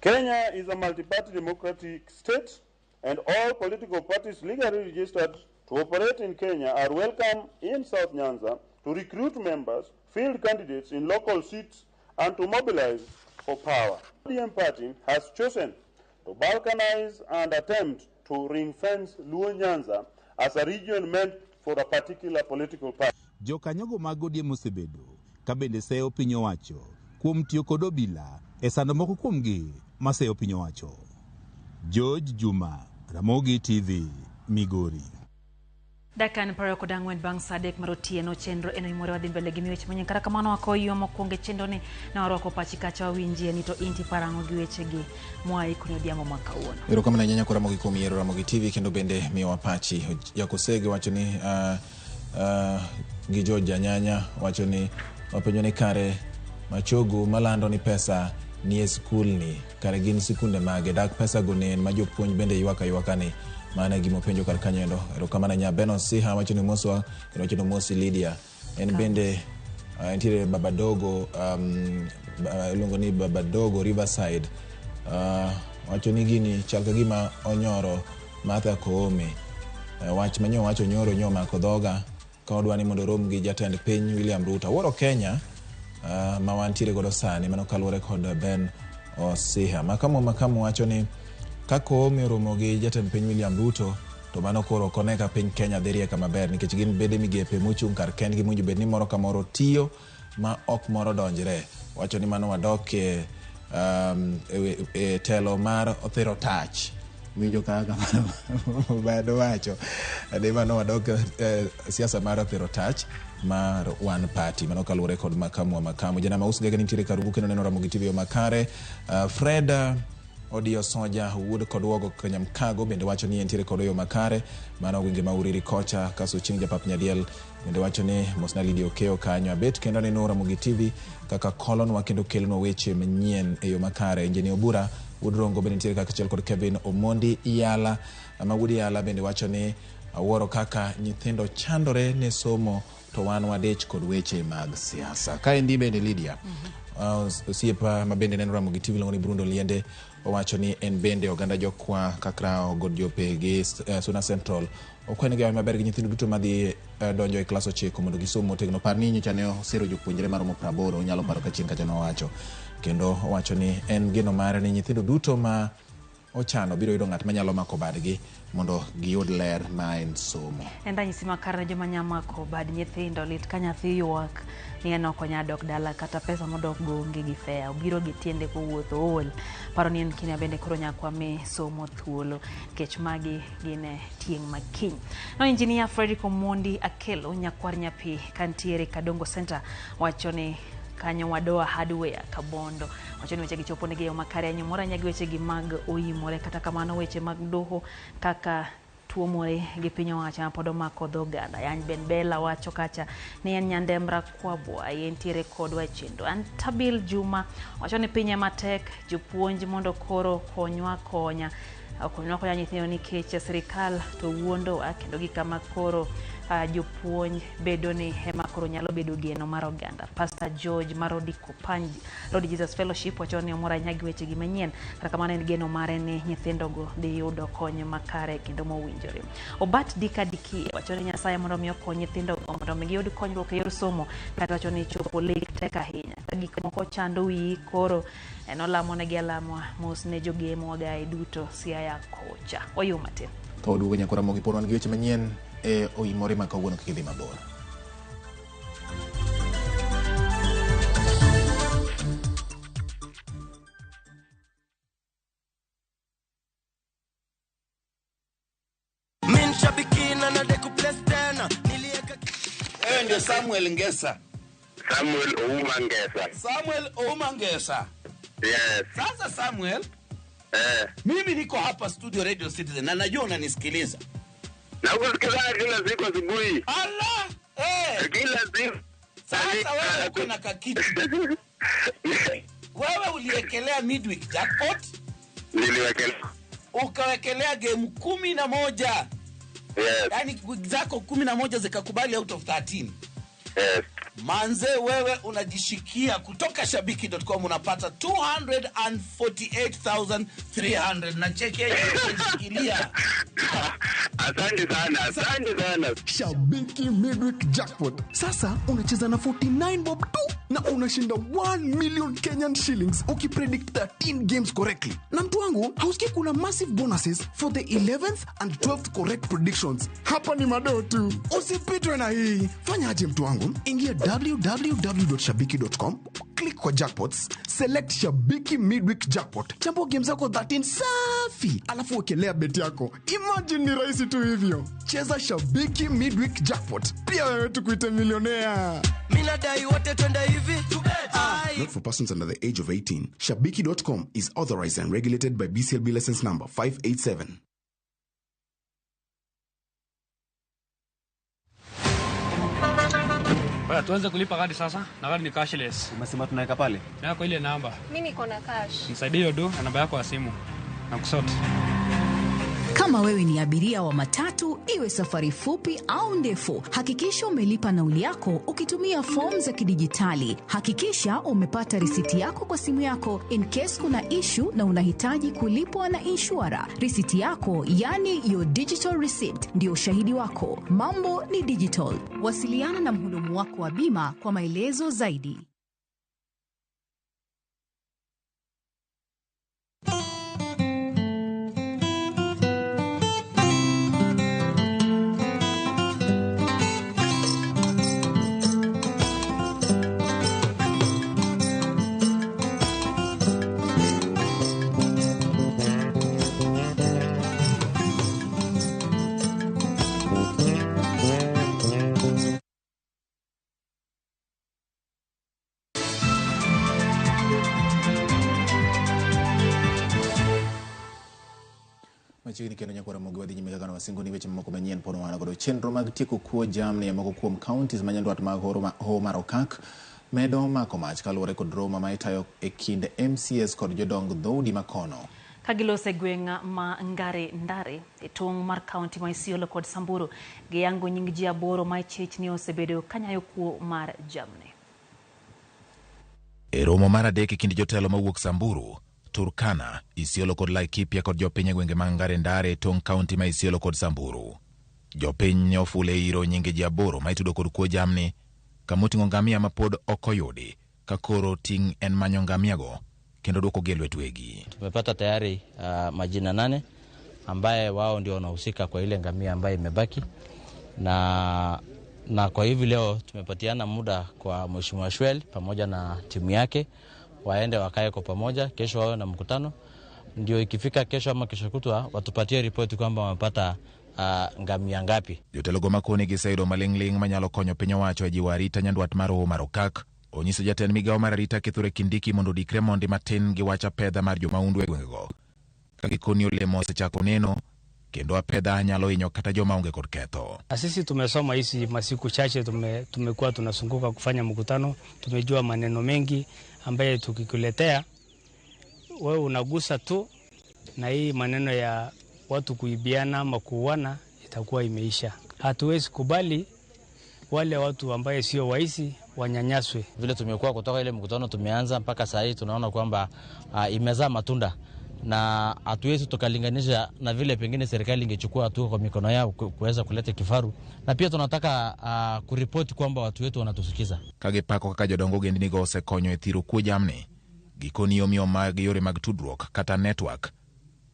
Kenya is a multi-party democratic state and all political parties legally registered to operate in Kenya are welcome in South Nyanza to recruit members, field candidates in local seats and to mobilize for power. The ODM party has chosen to balkanize and attempt to ring-fence Luo Nyanza as a region meant for a particular political party. Jokanyogo mag ODM osebedo ka bende seyo piny owacho kuom tiyo kod obila e sando moko kuomgi maseyo piny owacho. George Juma, Ramogi TV, Migori. Dakika en 24 bang' sa 3 mar otieno chenro en oimore wadhi mbele gi weche manyien. Kata kamano wakoyo mokwongo e chenro ni ne warwako pachi kacha wawinjie ni to inti parang'o gi wechegi moa ikoni odhiambo ma kawuono. Erokamano ahinya nyakora Ramogi kuom yiero Ramogi TV kendo bende miyowa pachi. Jakosege wacho ni gi George Janyanya wacho ni wapenjo ni kare machogu malando ni pesa ni e skulni kare gin sikunde mage dak pesa go nen ma jopuonj bende ywak aywaka ni mano e gima openjo kar kanyo endo. Erokamano ahinya Ben Osiha wacho ni moswa kendo wacho ni mosi Lydia. En bende nitiere Babadogo iluongo ni Babadogo Riverside wacho ni gini chal ka gima onyoro Martha Koome. Wach manyo wacho nyoro nyo mako dhoga ka odwa ni mondo orom gi jatend piny William Ruto. Awuoro Kenya ma wantiere godo sani mano kaluwore kod Ben Osiha. Makamu wacho ni ka Koome oromo gi jatend piny William Ruto to mano koro ok one ka piny Kenya dhi rieka maber nikech gin bede migepe mochung' kar kendgi mowinjo bed ni moro ka moro tiyo ma ok moro donjre. Wacho ni mano wadok e telo mar othiro tach. Winjo kaka bado wacho ni mano wadok siasa mar othiro tach mar one party. Mano kaluwore kod Makamu. Janama Usgega nitiere Karungu kendo neno Ramogi TV makare. Fred Odio Soja wuod kod Wogo Kanyamkago bende wacho ni entiere kod oyo makare. Mano gwenge ma Uriri kocha kaso chieng' japap Nyadiel bende wacho ni mosna Lydia Okeo kanyo abet kendo neno Ramogi TV kaka kolonwa kendo kelonwa weche manyien e yo makare. Engineer Obura wuod Rongo bende nitiere kaka achiel kod Kevin Omondi Yala ma wuod Yala bende wacho ni awuoro kaka nyithindo chandore ne somo to wan wadich kod weche mag siasa. Kaendi bende Lydia osiepa ma bende neno Ramogi TV iluongo ni Brundo Liende owacho ni en bende oganda jokwa Kakrao God Jope gi Suna Central okwenegi hawi maber gi nyithindo duto madhi donjo e klas 9 mondo gisom motegno. Par ni nyocha ne osero jopuonjre maromo 80 onyalo paro ka chieng' kacha nowacho. Kendo owacho ni en geno mare ni nyithindo duto ma ochano biro yudo ng'at manyalo mako badgi mondo giyud ler ma en somo. En ranyisi makare ne joma nyalo mako bad nyithindo. Lit ka nyathi ywak ni en ok onyal dok dala kata pesa modok go onge gi fare, obiro gi tiende kowuotho ool. Paro ni en kinde bende koro nyaka wami somo thuolo nikech magi gin tieng' ma kiny. No Engineer Frederick Omondi Akelo nyakwar nyapi kantiere Kadongo Center wacho ni kanyo wadoa hardware Kabondo wacho ni wechegi chopo negi e yo makare anyumora ahinya gi wechegi mag oimore. Kata kamano weche mag doho kaka tuomore gi piny owacho ma pod omako dho oganda. Yany Ben Bella wacho kacha ni en Nyandembra Kwabwa entiere kodwa e chenro. Antabil Juma wacho ni piny ema tek, jopuonj mondo koro konywa konya nyithindo nikech sirikal to wuondowa kendo gi kama koro jopuonj bedo ni ema koro nyalo bedo geno mar oganda. Pastor George Marodi Kopanji Lord Jesus Fellowship wacho ni omor ahinya gi wechegi manyien. Kata kamano en geno mare ni nyithindogo dhi yudo kony makare kendo mowinjore. Obat Dika Dikie wacho ni Nyasaye mondo mi okony nyithindogo mondo mi giyud konyruok e yor somo. Kata wacho ni chopo lek tek ahinya ka gik moko chando wiyi koro en olamo negi alama mos ne jogemo wagae duto Siaya kocha. Wayo matin. Ka waduogo nyakora Ramogi pod wan gi weche manyien e oimore ma kawuono kik idhi mabor. Wewe ndio Samuel Ngesa. Samuel Ouma Ngesa. Samuel Ouma Ngesa. Yes. Sasa Samuel, mimi niko hapa studio Radio Citizen na najua unanisikiliza. Nakusikiliza kila siku asubuhi. Ala! Kila siku. Sasa wewe uko na kakitu. Wewe uliekelea midweek jackpot? Niliwekelea. Ukawekelea game 11. Yes. Yaani zako 11 zikakubali out of 13. Yes. Manze wewe unajishikia kutoka shabiki.com unapata 248,300 na cheki hiyo unajishikilia. Asante sana, asante sana. Shabiki Midweek Jackpot. Sasa unacheza na 49 bob tu na unashinda 1 million Kenyan shillings ukipredict 13 games correctly. Na mtu wangu, hausikii kuna massive bonuses for the 11th and 12th correct predictions. Hapa ni madoo tu. Usipitwe na hii. Fanya aje mtu wangu? Ingia www.shabiki.com, click kwa jackpots, select Shabiki Midweek Jackpot. Chambua game zako 13 safi, alafu wekelea bet yako. Imagine ni rahisi tu hivyo. Cheza Shabiki Midweek Jackpot. Pia wewe tukuite milionea. Mimi nadai wote twende hivi. Not for persons under the age of 18. Shabiki.com is authorized and regulated by BCLB license number 587. Bwana, tuanze kulipa kadi sasa na kadi ni cashless. Umesema tunaweka pale? Yako ile namba. Mimi niko na cash. Nisaidie hiyo do na namba yako ya simu. Na kusort. Kama wewe ni abiria wa matatu, iwe safari fupi au ndefu, hakikisha umelipa nauli yako ukitumia fomu za kidijitali. Hakikisha umepata risiti yako kwa simu yako in case kuna issue na unahitaji kulipwa na inshura. Risiti yako, yani your digital receipt, ndio ushahidi wako. Mambo ni digital. Wasiliana na mhudumu wako wa bima kwa maelezo zaidi. Machiegni kendo nyakwara Ramogi wadhi nyime kaka wasingo ni weche mamoko manyien pod wan godo. Chenro mag tieko kuo jamni e moko kuom counties ma nyandwat mag Hoho mar Okak medo mako mach kaluwore kod romo ma itayo e kind MCAs kod jodong dhoudi makono. Kagiloso e gweng' ma Ngare Ndare e tong' mar kaunti ma Isiolo kod Samburu, giyango nying ji 8 ma ichich ni osebedo kanyayo kuo mar jamni. E romo mar 3 e kind jotelo mawuok Samburu, Turkana, Isiolo kod Laikipia kod jopiny e gwenge mag Ngare Ndare e tong' kaunti ma Isiolo kod Samburu. Jopiny ne ofule iro nyinge ji 8 ma itudo kod kuo jamni, kamoting'o ngamia ma pod ok oyudi, ka koro ting' en manyo ngamiago kendo duokogi e lwet wegi. Tumepata tayari majina 8 ambaye wao ndio wanahusika kwa ile ngamia ambaye imebaki, na kwa hivi leo tumepatiana muda kwa Mheshimiwa Shwel pamoja na timu yake waende wakae kwa pamoja, kesho wawe na mkutano, ndio ikifika kesho ama kesho kutwa watupatie ripoti kwamba wamepata ngamia ngapi. Jotelo go makoni giseyudo maling'ling' manyalo konyo piny owacho e jiwo arita nyandwat mar Hoho mar Okak. Onyiso jatend migawo mar arita Kithure Kindiki mondo odikre mondi matin gi wach apedha mar jomaundu e gwengego, ka gikoni olemo osechako neno kendo apedha nyalo hinyo kata joma onge kod ketho. Na sisi tumesoma hizi masiku chache, tumekuwa tunasunguka kufanya mkutano, tumejua maneno mengi ambaye tukikuletea wewe unagusa tu, na hii maneno ya watu kuibiana ama kuuana itakuwa imeisha. Hatuwezi kubali wale watu ambaye sio waisi wanyanyaswe. Vile tumekuwa kutoka ile mkutano tumeanza mpaka saa hii tunaona kwamba imezaa matunda, na hatuwezi tukalinganisha na vile pengine serikali ingechukua hatua kwa mikono yao kuweza kuleta kifaru, na pia tunataka kuripoti kwamba watu wetu wanatusikiza. Kagipako kaka jodongo ogendnigo osekonyo e thiro kuo jamni, gikoni omiyo mag yore mag tudruok kata network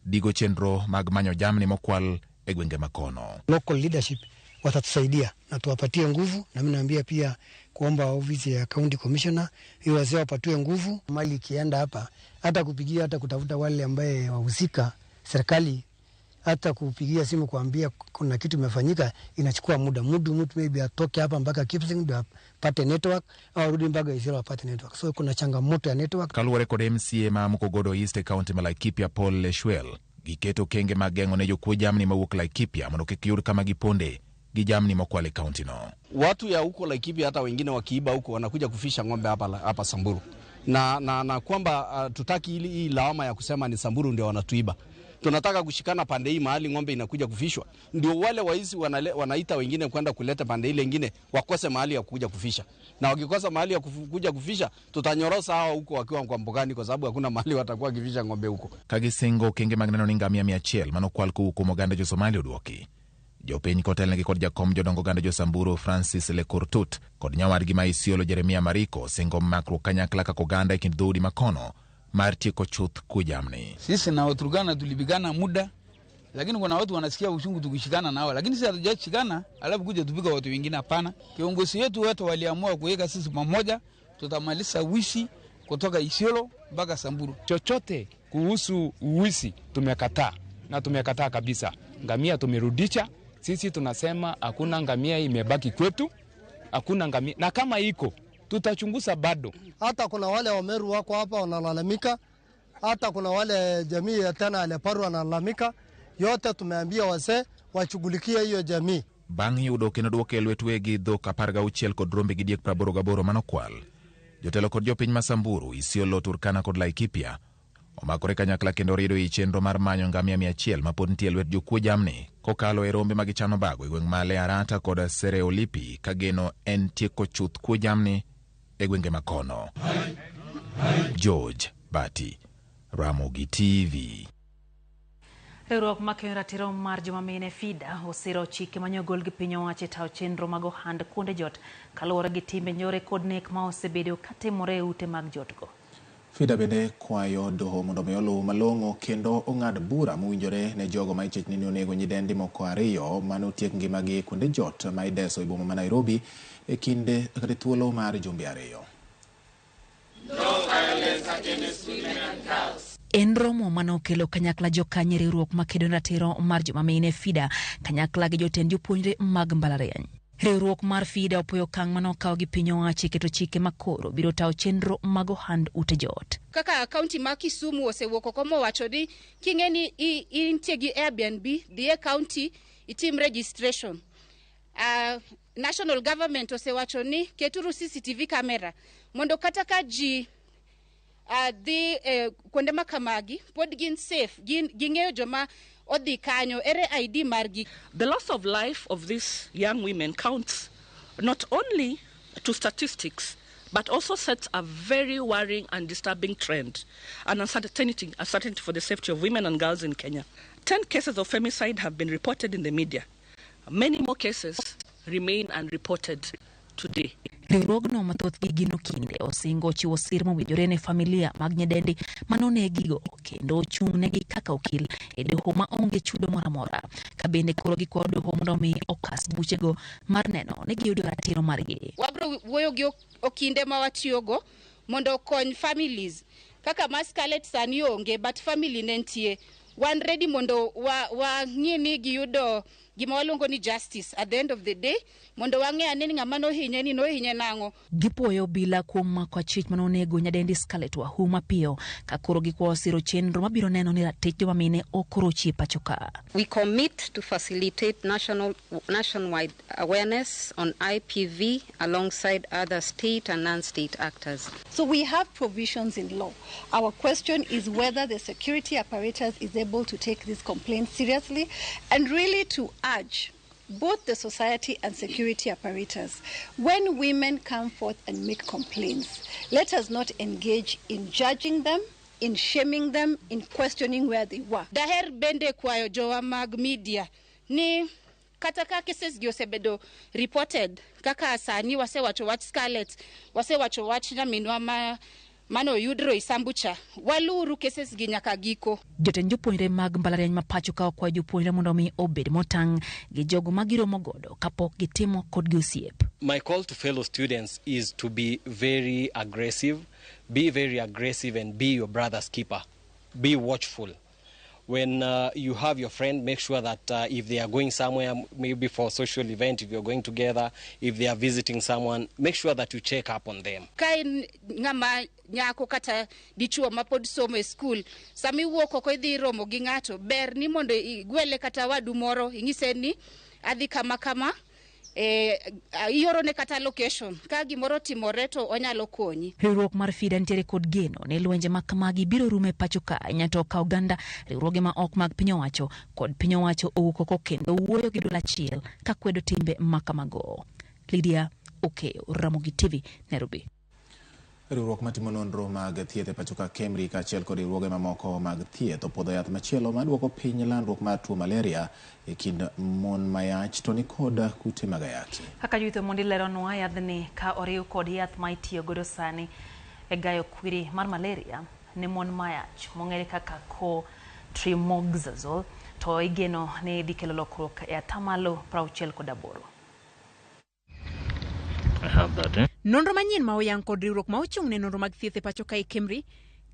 digo chenro mag manyo jamni mokwal e gwenge makono. Local leadership watatusaidia na tuwapatie nguvu, na mimi naambia pia kuomba ofisi ya county commissioner hiyo wazee wapatiwe nguvu. Mali ikienda hapa, hata kupigia hata kutafuta wale ambaye wahusika, serikali Hata kupigia simu kuambia kuna kitu imefanyika inachukua muda. Mtu maybe atoke hapa mpaka Kipsing ndio apate network au arudi mpaka Isiolo apate network. So kuna changamoto ya network. Kaluwore kod MCA ma Mukogodo East e kaunti ma Laikipia Paul Leshwel giketo okenge mag geng'o ne jokuo jamni mawuok Laikipia mondo kik yud kama giponde gi jamni mokwal e kaunti no. Watu ya huko Laikipia hata wengine wakiiba huko wanakuja kufisha ng'ombe hapa Samburu. Na kwamba tutaki ili hii lawama ya kusema ni Samburu ndio wanatuiba. Tunataka kushikana pande hii mahali ng'ombe inakuja kufishwa. Ndio wale waizi wanaita wengine kwenda kuleta pande ile nyingine wakose mahali ya kuja kufisha. Na wakikosa mahali ya kuja kufisha tutanyorosa hawa huko wakiwa kwa mbugani kwa sababu hakuna mahali watakuwa kifisha ng'ombe huko. Kagisingo okenge mag neno ni ngamia 100 manokwal kowuok kuom oganda jo Somalia oduoki. Jopiny kotelnegi kod jakom jodongo oganda jo Samburu Francis Lekurtut kod nyawadgi ma Isiolo Jeremia Mariko singo makruok kanyakla kaka oganda e kind dhoudi makono mar tieko chuth kuo jamni. Sisi na Waturkana tulipigana muda, lakini kuna watu wanasikia uchungu tukishikana nao, lakini sisi hatujashikana alafu kuja tupika watu wengine. Hapana. Kiongozi wetu watu waliamua kuweka sisi pamoja, tutamaliza wizi kutoka Isiolo mpaka Samburu. Chochote kuhusu wizi tumekataa, na tumekataa kabisa. Ngamia tumerudisha. Sisi tunasema hakuna ngamia imebaki kwetu, hakuna ngamia, na kama iko tutachunguza bado. Hata kuna wale Wameru wako hapa wanalalamika, hata kuna wale jamii ya tena Aleparu wanalalamika. Yote tumeambia wazee washughulikie hiyo jamii. Bang' yudo kendo duoke e lwet wegi dhok 16 kod rombe gi diek 88 manokwal. Jotelo kod jopiny ma Samburu, Isiolo, Turkana kod Laikipia omakore kanyakla kendo riedo ei chenro mar manyo ngamia 100 mapod nitie e lwet jokuo jamni kokalo e rombe magichano bago e gweng' ma Learata kod Sereolipi ka geno en tieko chuth kuo jamni e gwenge makono. George Bati, Ramogi TV. Riwruok makeyo ratiro mar joma mine FIDA osiro chike manyogol gi piny owacho e tayo chenro mag ohand kuonde jot kaluwore gi timbe njore kod nek ma osebedo katimore e ute mag jotgo. FIDA bende kwayo doho mondo mi oluw malong'o kendo ong'ad bura mowinjore ne jogo ma ichich ni onego nyidendi moko 2 manotiek ngimagi kuonde jot ma ideso e boma ma Nairobi e kinde kata thuolo mar jumbe 2. En romo manokelo kanyakla jokanyo riwruok makedo ratiro mar joma mine FIDA kanyakla gi jotend jopuonjre mag mbalariany. Riwruok mar FIDA opoyo okang' manokaw gi piny owacho e keto chike makoro biro tayo chenro mag ohand ute jot. Kaka kaunti ma Kisumu osewuok oko mowacho ni king'e ni intie gi Airbnb, dhi e kaunti itim registration. National government osewacho ni keturu CCTV camera mondo kata ka ji dhi kuonde makamagi pod gin safe, ging'eyo joma odhi kanyo, ere ID margi. The loss of life of these young women counts not only to statistics but also sets a very worrying and disturbing trend and uncertainty for the safety of women and girls in Kenya. 10 cases of femicide have been reported in the media. Many more cases remain unreported today. Riwruogno mathothgi gin okinde osingo chiwo sir mowinjore ne familia mag nyidendi manonegigo kendo ochung'negi kaka okil e doho ma onge chudo moro amora. Ka bende koro gikwayo doho mondo mi okas buchego mar neno ni giyudo ratiro margi. Wabro wuoyo gi okinde ma watiyogo mondo okony families. Kaka ma Scarlett sani onge but family ne nitie. Wan ready mondo wang'i ni giyudo gima waluongo ni justice at the end of the day mondo wang'e ane ni ng'ama nohinye ni nohinye nang'o. Gipuoyo obila kuom mako achich manonego nyadendi Scarlett Wahu mapiyo ka koro gikwayo siro chenro mabiro neno ni ratich joma mine ok orochi e pacho ka. We commit to facilitate nationwide awareness on IPV alongside other state and non-state actors. So we have provisions in law. Our question is whether the security apparatus is able to take this complaint seriously and really to urge both the society and security apparatus. When women come forth and make complaints, let us not engage in judging them, in shaming them, in questioning where they were. Daher bende kwayo jowa mag media ni kata ka cases gi osebedo reported kaka sani wasewacho wach Scarlett, wasewacho wach nyaminwa ma mano yudro isambucha, waluru cases gi nyaka giko. Jotend jopuonjre mag mbalariany ma pacho ka okwayo jopuonjre mondo mi obed motang' gi jogo ma giromo godo kapok gitimo kodgi osiep. My call to fellow students is to be very aggressive, be very aggressive and be your brother's keeper. Be watchful. When you have your friend, make sure that if they are going somewhere, maybe for a social event, if you're going together, if they are visiting someone, make sure that you check up on them. Ka in ng'ama nyako kata dichuo mapod somo e skul, sama iwuok oko idhi romo gi ng'ato, ber ni mondo igwele kata wadu moro, ing'ise ni adhi kama kama, iorone kata location. Ka gimoro timore to onyalo konyi. Riwruok mar FIDA nitiere kod geno ni lwenje ma kamagi biro rumo e pacho ka ahinya to ka oganda, riwruoge ma ok mag piny owacho kod piny owacho owuok oko kendo wuoyo gi duol achiel ka kwedo timbe ma kamago. Lydia Okeyo, Ramogi TV, Nairobi. Riwruok matimo nonro mag thieth e pacho ka KEMRI kaachiel kod riwruoge mamoko mag thieth opuodho yath machielo maduoko piny landruok mar tuo malaria e kind mon mayach to nikod kute mag ayaki. Kaka Judith Omondi leronwa, yadhni ka oriw kod yath ma itiyo godo sani e gayo kwiri mar malaria ne mon mayach mong'ere kaka co-trimoxazole to igeno ni dhi kelo lokruok e atamalo 68. I have that, eh? Nonro manyien ma oyang kod riwruok ma ochung' ne nonro mag thieth e pacho kae KEMRI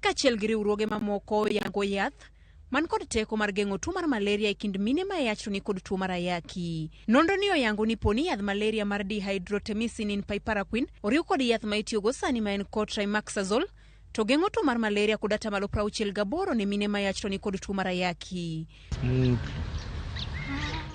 kaachiel gi riwruoge mamoko oyango yath man kod teko mar geng'o tuo mar malaria e kind mine ma yach to ni kod tuo mar ayaki. Nonro ni oyango ni poni yadh malaria mar dihydroartemisinin piperaquine oriw kod yath ma itiyogo sani ma en cotrimoxazole to geng'o tuo mar malaria kod atamalo 68 ne mine ma yach to ni kod tuo mar ayaki.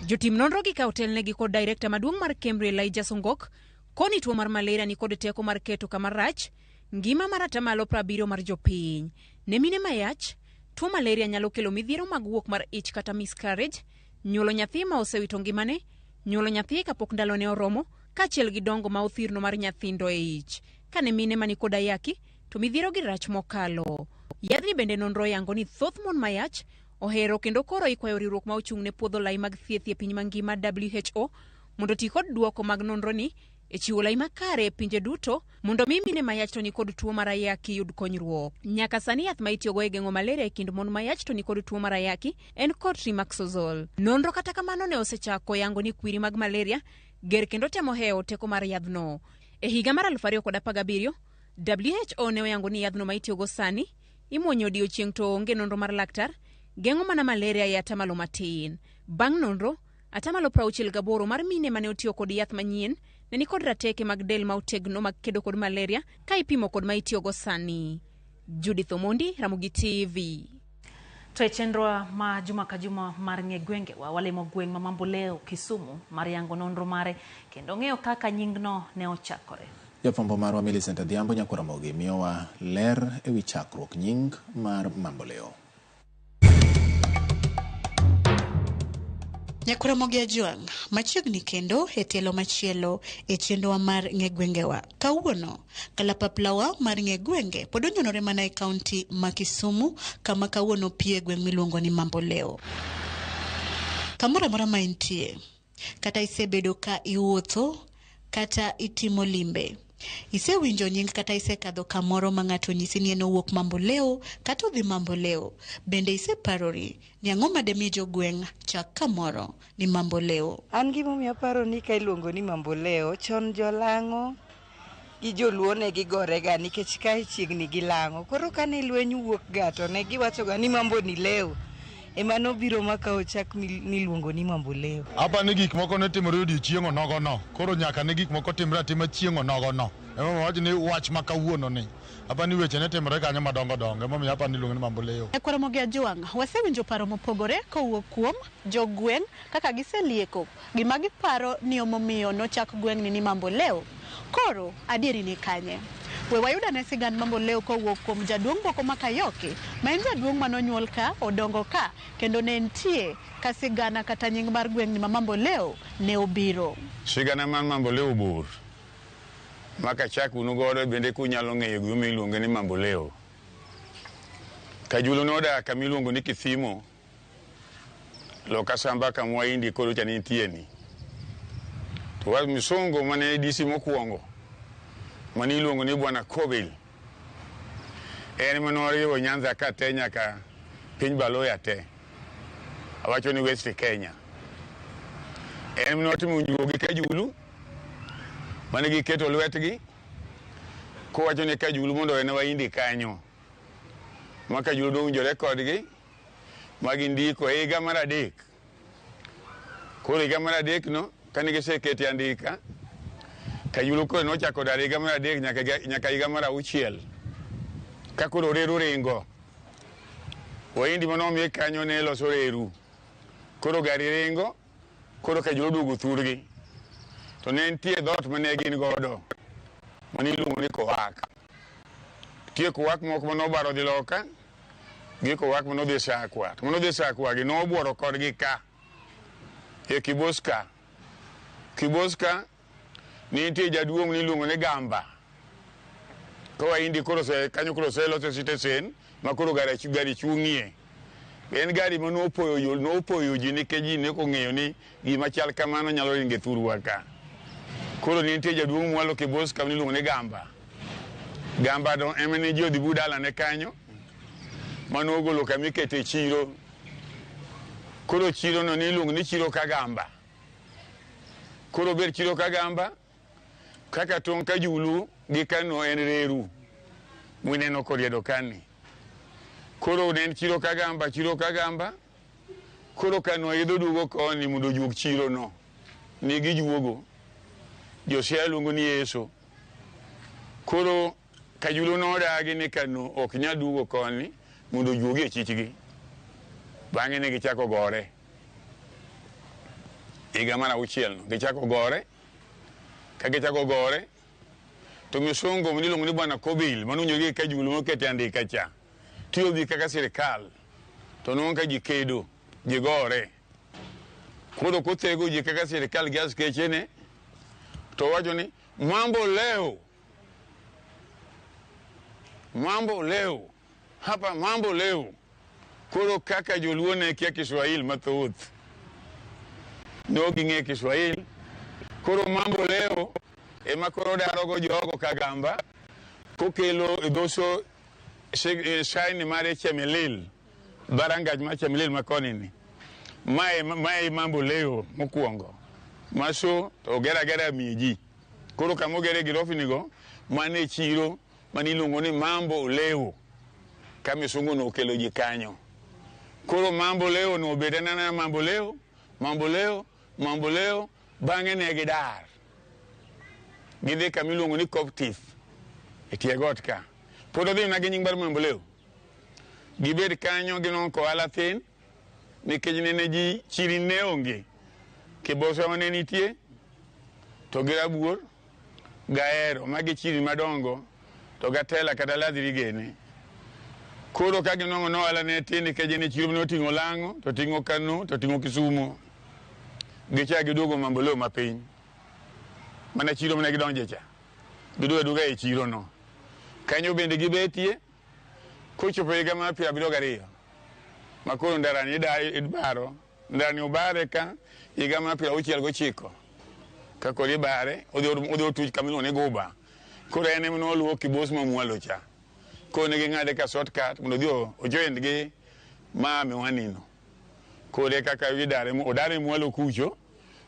Jotim nonro gi ka otelnegi kod director maduong' mar KEMRI Elijah Songok koni tuo mar malaria ni kod teko mar keto kama rach ngima mar atamalo 70 mar jopiny. Ne mine mayach, tuo malaria nyalo kelo midhiero mag wuok mar ich kata miscarriage, nyuolo nyathi ma osewito ngimane, nyuolo nyathi kapok ndalone oromo, kaachiel gi dongo ma othirno mar nyathindo e ich. Ka ne mine mani kod ayaki, to midhiero gi rach mokalo. Yadhni bende nonro oyango ni thoth mon mayach ohero kendo koro ikwayo riwruok ma ochung' ne puodho lai mag thieth e piny mangima WHO mondo oti kod duoko mag nonro ni e chiwo lai makare e pinje duto mondo mi mine mayach to nikod tuo mar ayaki yud konyruok. Nyaka sani yath ma itiyogo e geng'o malaria e kind mon mayach to nikod tuo mar ayaki en cotrimoxazole. Nonro kata kamano ne osechako yango ni kwiri mag malaria ger kendo temo hewo teko mar yadhno. E higa mar 2017, WHO ne oyango ni yadhno ma itiyogo sani imuonyo odiochieng' to onge nonro mar laktar geng'o mana malaria e atamalo matin. Bang' nonro, atamalo 68 mar mine mane otiyo kod yath manyien ne nikod rateke mag del ma otegno mag kedo kod malaria ka ipimo kod ma itiyogo sani. Judith Omondi, Ramogi TV. To e chenro ma juma ka juma mar ng'e gwengewa, walimo gweng' ma Mamboleo, Kisumu mar yango nonro mare kendo ng'eyo kaka nyingno ne ochakore. Jafwambo marwa Millicent Adhiambo Nyakwaramogi miyowa ler ewi chakruok nying mar Mamboleo. Nyakwaramogi Ajwang', machiegni kendo e tielo machielo e chenrowa mar ng'e gwengewa. Kawuono, kalapaplawa mar ng'e gwenge pod onyonore mana e kaunti ma Kisumu kama kawuono pie gweng' miluongo ni Mamboleo. Kamoro amora ma intie, kata isebedo ka iwuotho kata itimo limbe, isewinjo nying kata isekadho kamoro ma ng'ato onyisi ni en owuok Mamboleo kata odhi Mamboleo. Bende iseparori ni ang'o mademi jogweng' chak kamoro ni Mamboleo? An gimomiyo aparo ni ka iluongo ni Mamboleo, chon jolang'o gi joluo ne gigorega nikech kae chiegni gi lang'o. Koro kane lweny wuok ga to ne giwacho ga ni mambo ni leo. Ema nobiro ma ka ochak miluongo ni Mamboleo. Apa ni gik moko ne timore odiochieng' onogono. Koro nyaka ne gik moko timre atima chieng' onogono. Emomiyo wach ni wach ma kawuono ni. Apa ni weche ne timore kanyo madongo dongo. Emomiyo apa ni iluongo ni Mamboleo. Nyakwaramogi Ajwang', wasewinjo paro mopogore kowuok kuom jogweng' kaka giselieko gima giparo ni omomiyo nochak gweng'ni ni Mamboleo. Koro adieri ni kanye? We wayud ane sigand Mamboleo kowuok kuom jaduong' Boko Makayoki, ma en jaduong' manonyuol ka, odongo ka, kendo ne entie ka sigana kata nying mar gweng'ni ma Mamboleo ne obiro. Sigana mar Mamboleo bor ma kachak unu godo bende kunyalo ng'eyo gimomiyo iluonge ni Mamboleo. Kajulo nodak kama iluongo ni Kithimo, loka Samba kama Wahindi koro cha nitie ni. To wa misungu mane DC mokwongo mane iluongo ni Bwana Kobil en ema noriwo Nyanza ka te nyaka piny Baloya te. Awacho ni West Kenya. En ema notimo winjruok gi Kajulu mane giketo lwetgi kowacho ni Kajulu mondo owene Wahindi kanyo. Ma Kajulu nowinjore kodgi Ma gindiko e higa mar 3. Koro higa mar 3 no, kane gisekete andika, Kajulu koro nochako dar higa mar 3 nyaka higa mar 6. Ka koro reru ringo. Wahindi manomiye kanyo ne loso reru. Koro gari ringo, koro Kajulu duogo thurgi. To ne nitie dhoot mane gin godo, mane iluongo ni Kowak. Nitie Kowak moko manobaro dhi loka, gi Kowak manodhi Sakwa. To manodhi Sakwa gi nobuoro kodgi ka, e Kiboska. Kiboska, nitie jaduong' niluongo ni Gamba. Ka Wahindi koro kanyo koro oseloso sitesen ma koro gari chung'ie. En gari ma nopoyo ji nikech ji ne ok ong'eyo ni gima chal kamano nyalo ringo e thurwa ka. Koro nitie jaduong' mwalo Kiboska miluongo ni Gamba. Gamba no ema ne ji odhi bu dalane kanyo, manogolo kama ikete chiro. Koro chiro no niluongo ni chiro Kagamba. Koro ber chiro Kagamba, kaka tong' Kajulu gi Kano en reru mwineno koriedo kani. Koro ne en chiro Kagamba, chiro Kagamba. Koro Kano idho duogo koni mondo ojuog chiro no. Ne gijuogo. Josiaya luongo ni Yeso. Koro Kajulu nodagi ni Kano ok nyal duogo koni mondo ojuogi e chichgi. Bang'e ne gichako gore. Higa mar 6 no, gichako gore. Ka gichako gore, to misungu miluongo ni Bwana Kobil, manowinjo gi Kajulu mokete andika cha, tiyo gi kaka sirikal, to nwang'o ka ji kedo, ji gore. Koro kothego ji kaka sirikal gi askechene, to wacho ni mambo leo, mambo leo, hapa mambo leo. Koro kaka joluo ne kia Kiswahili mathoth, ne ok ging'e Kiswahili. Koro mambo leo ema koro darogo jogo Kagamba kokelo e dhoso sign mare Chemelil, barangaj mar Chemelil makoni ni. Mae mambo leo mokwongo. Maso to ogera agera miyo ji. Koro kama ogere girofni go, mane chiro mane iluongo ni mambo leo, ka misungu nokelo ji kanyo. Koro mambo leo no obet anena mambo leo, mambo leo, mambo leo. Bang'e ne gidar. Gidhi kama iluongo ni Koptif, e tie got ka. Pod odhi mana gi nying mar mambo leo. Gibed kanyo ginwang'o ohala thin, nikech nene ji chiri ne onge. Kibosa mane nitie, to gi Rabuor, Gaero, magi chiri madongo, to Gatela kata Ladhiri gene. Koro ka ginwang'o ohala ne tin, nikech ne chiro mane oting'o Lang'o, to ting'o Kano, to ting'o Kisumo. Gichako giduogo mambo leo mapiny. Mana chiro mane gidonje cha. Giduogo aduoga e chiro no. Kanyo bende gibetie, kochopo higa mar 72. Ma koro ndarani ibaro. Ndarani obare ka higa mar 69. Ka koro ibare, odhi otuch kama iluongo ni Guba. Koro en ema noluwo Kibos mamwalo cha. Koro ne ging'ade ka shortcut mondo odhi ojoin gi ma Miwani no. Koro kaka idare, odare mwalo kucho,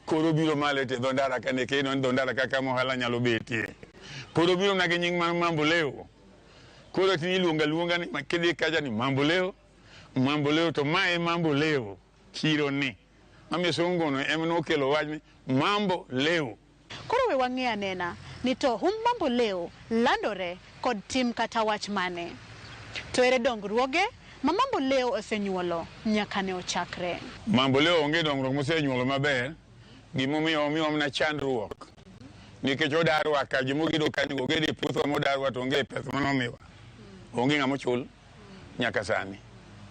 koro biro malo e dho ndara ka ne keno ni dho ndara kaka ohala nyalo betie. Koro biro mana gi nying mar mambo leo. Koro tini iluongo aluonga ni kidhi kacha ni mambo leo, mambo leo, to mae mambo leo chiro ni. Ma misungu no ema nokelo wach ni mambo leo. Koro we wang'e anena ni to hum mambo leo landore kod tim kata wach mane. To ere dongruoge ma mambo leo osenyuolo nyaka ne ochakre. Mambo leo onge dongruok mosenyuolo maber. Gimomiyo omiyo mana chandruok. Nikech odarwa ka, jomogedo kanyo ogedo e puothwa modarwa to onge pesa manomiwa. Onge ng'ama ochul nyaka sani.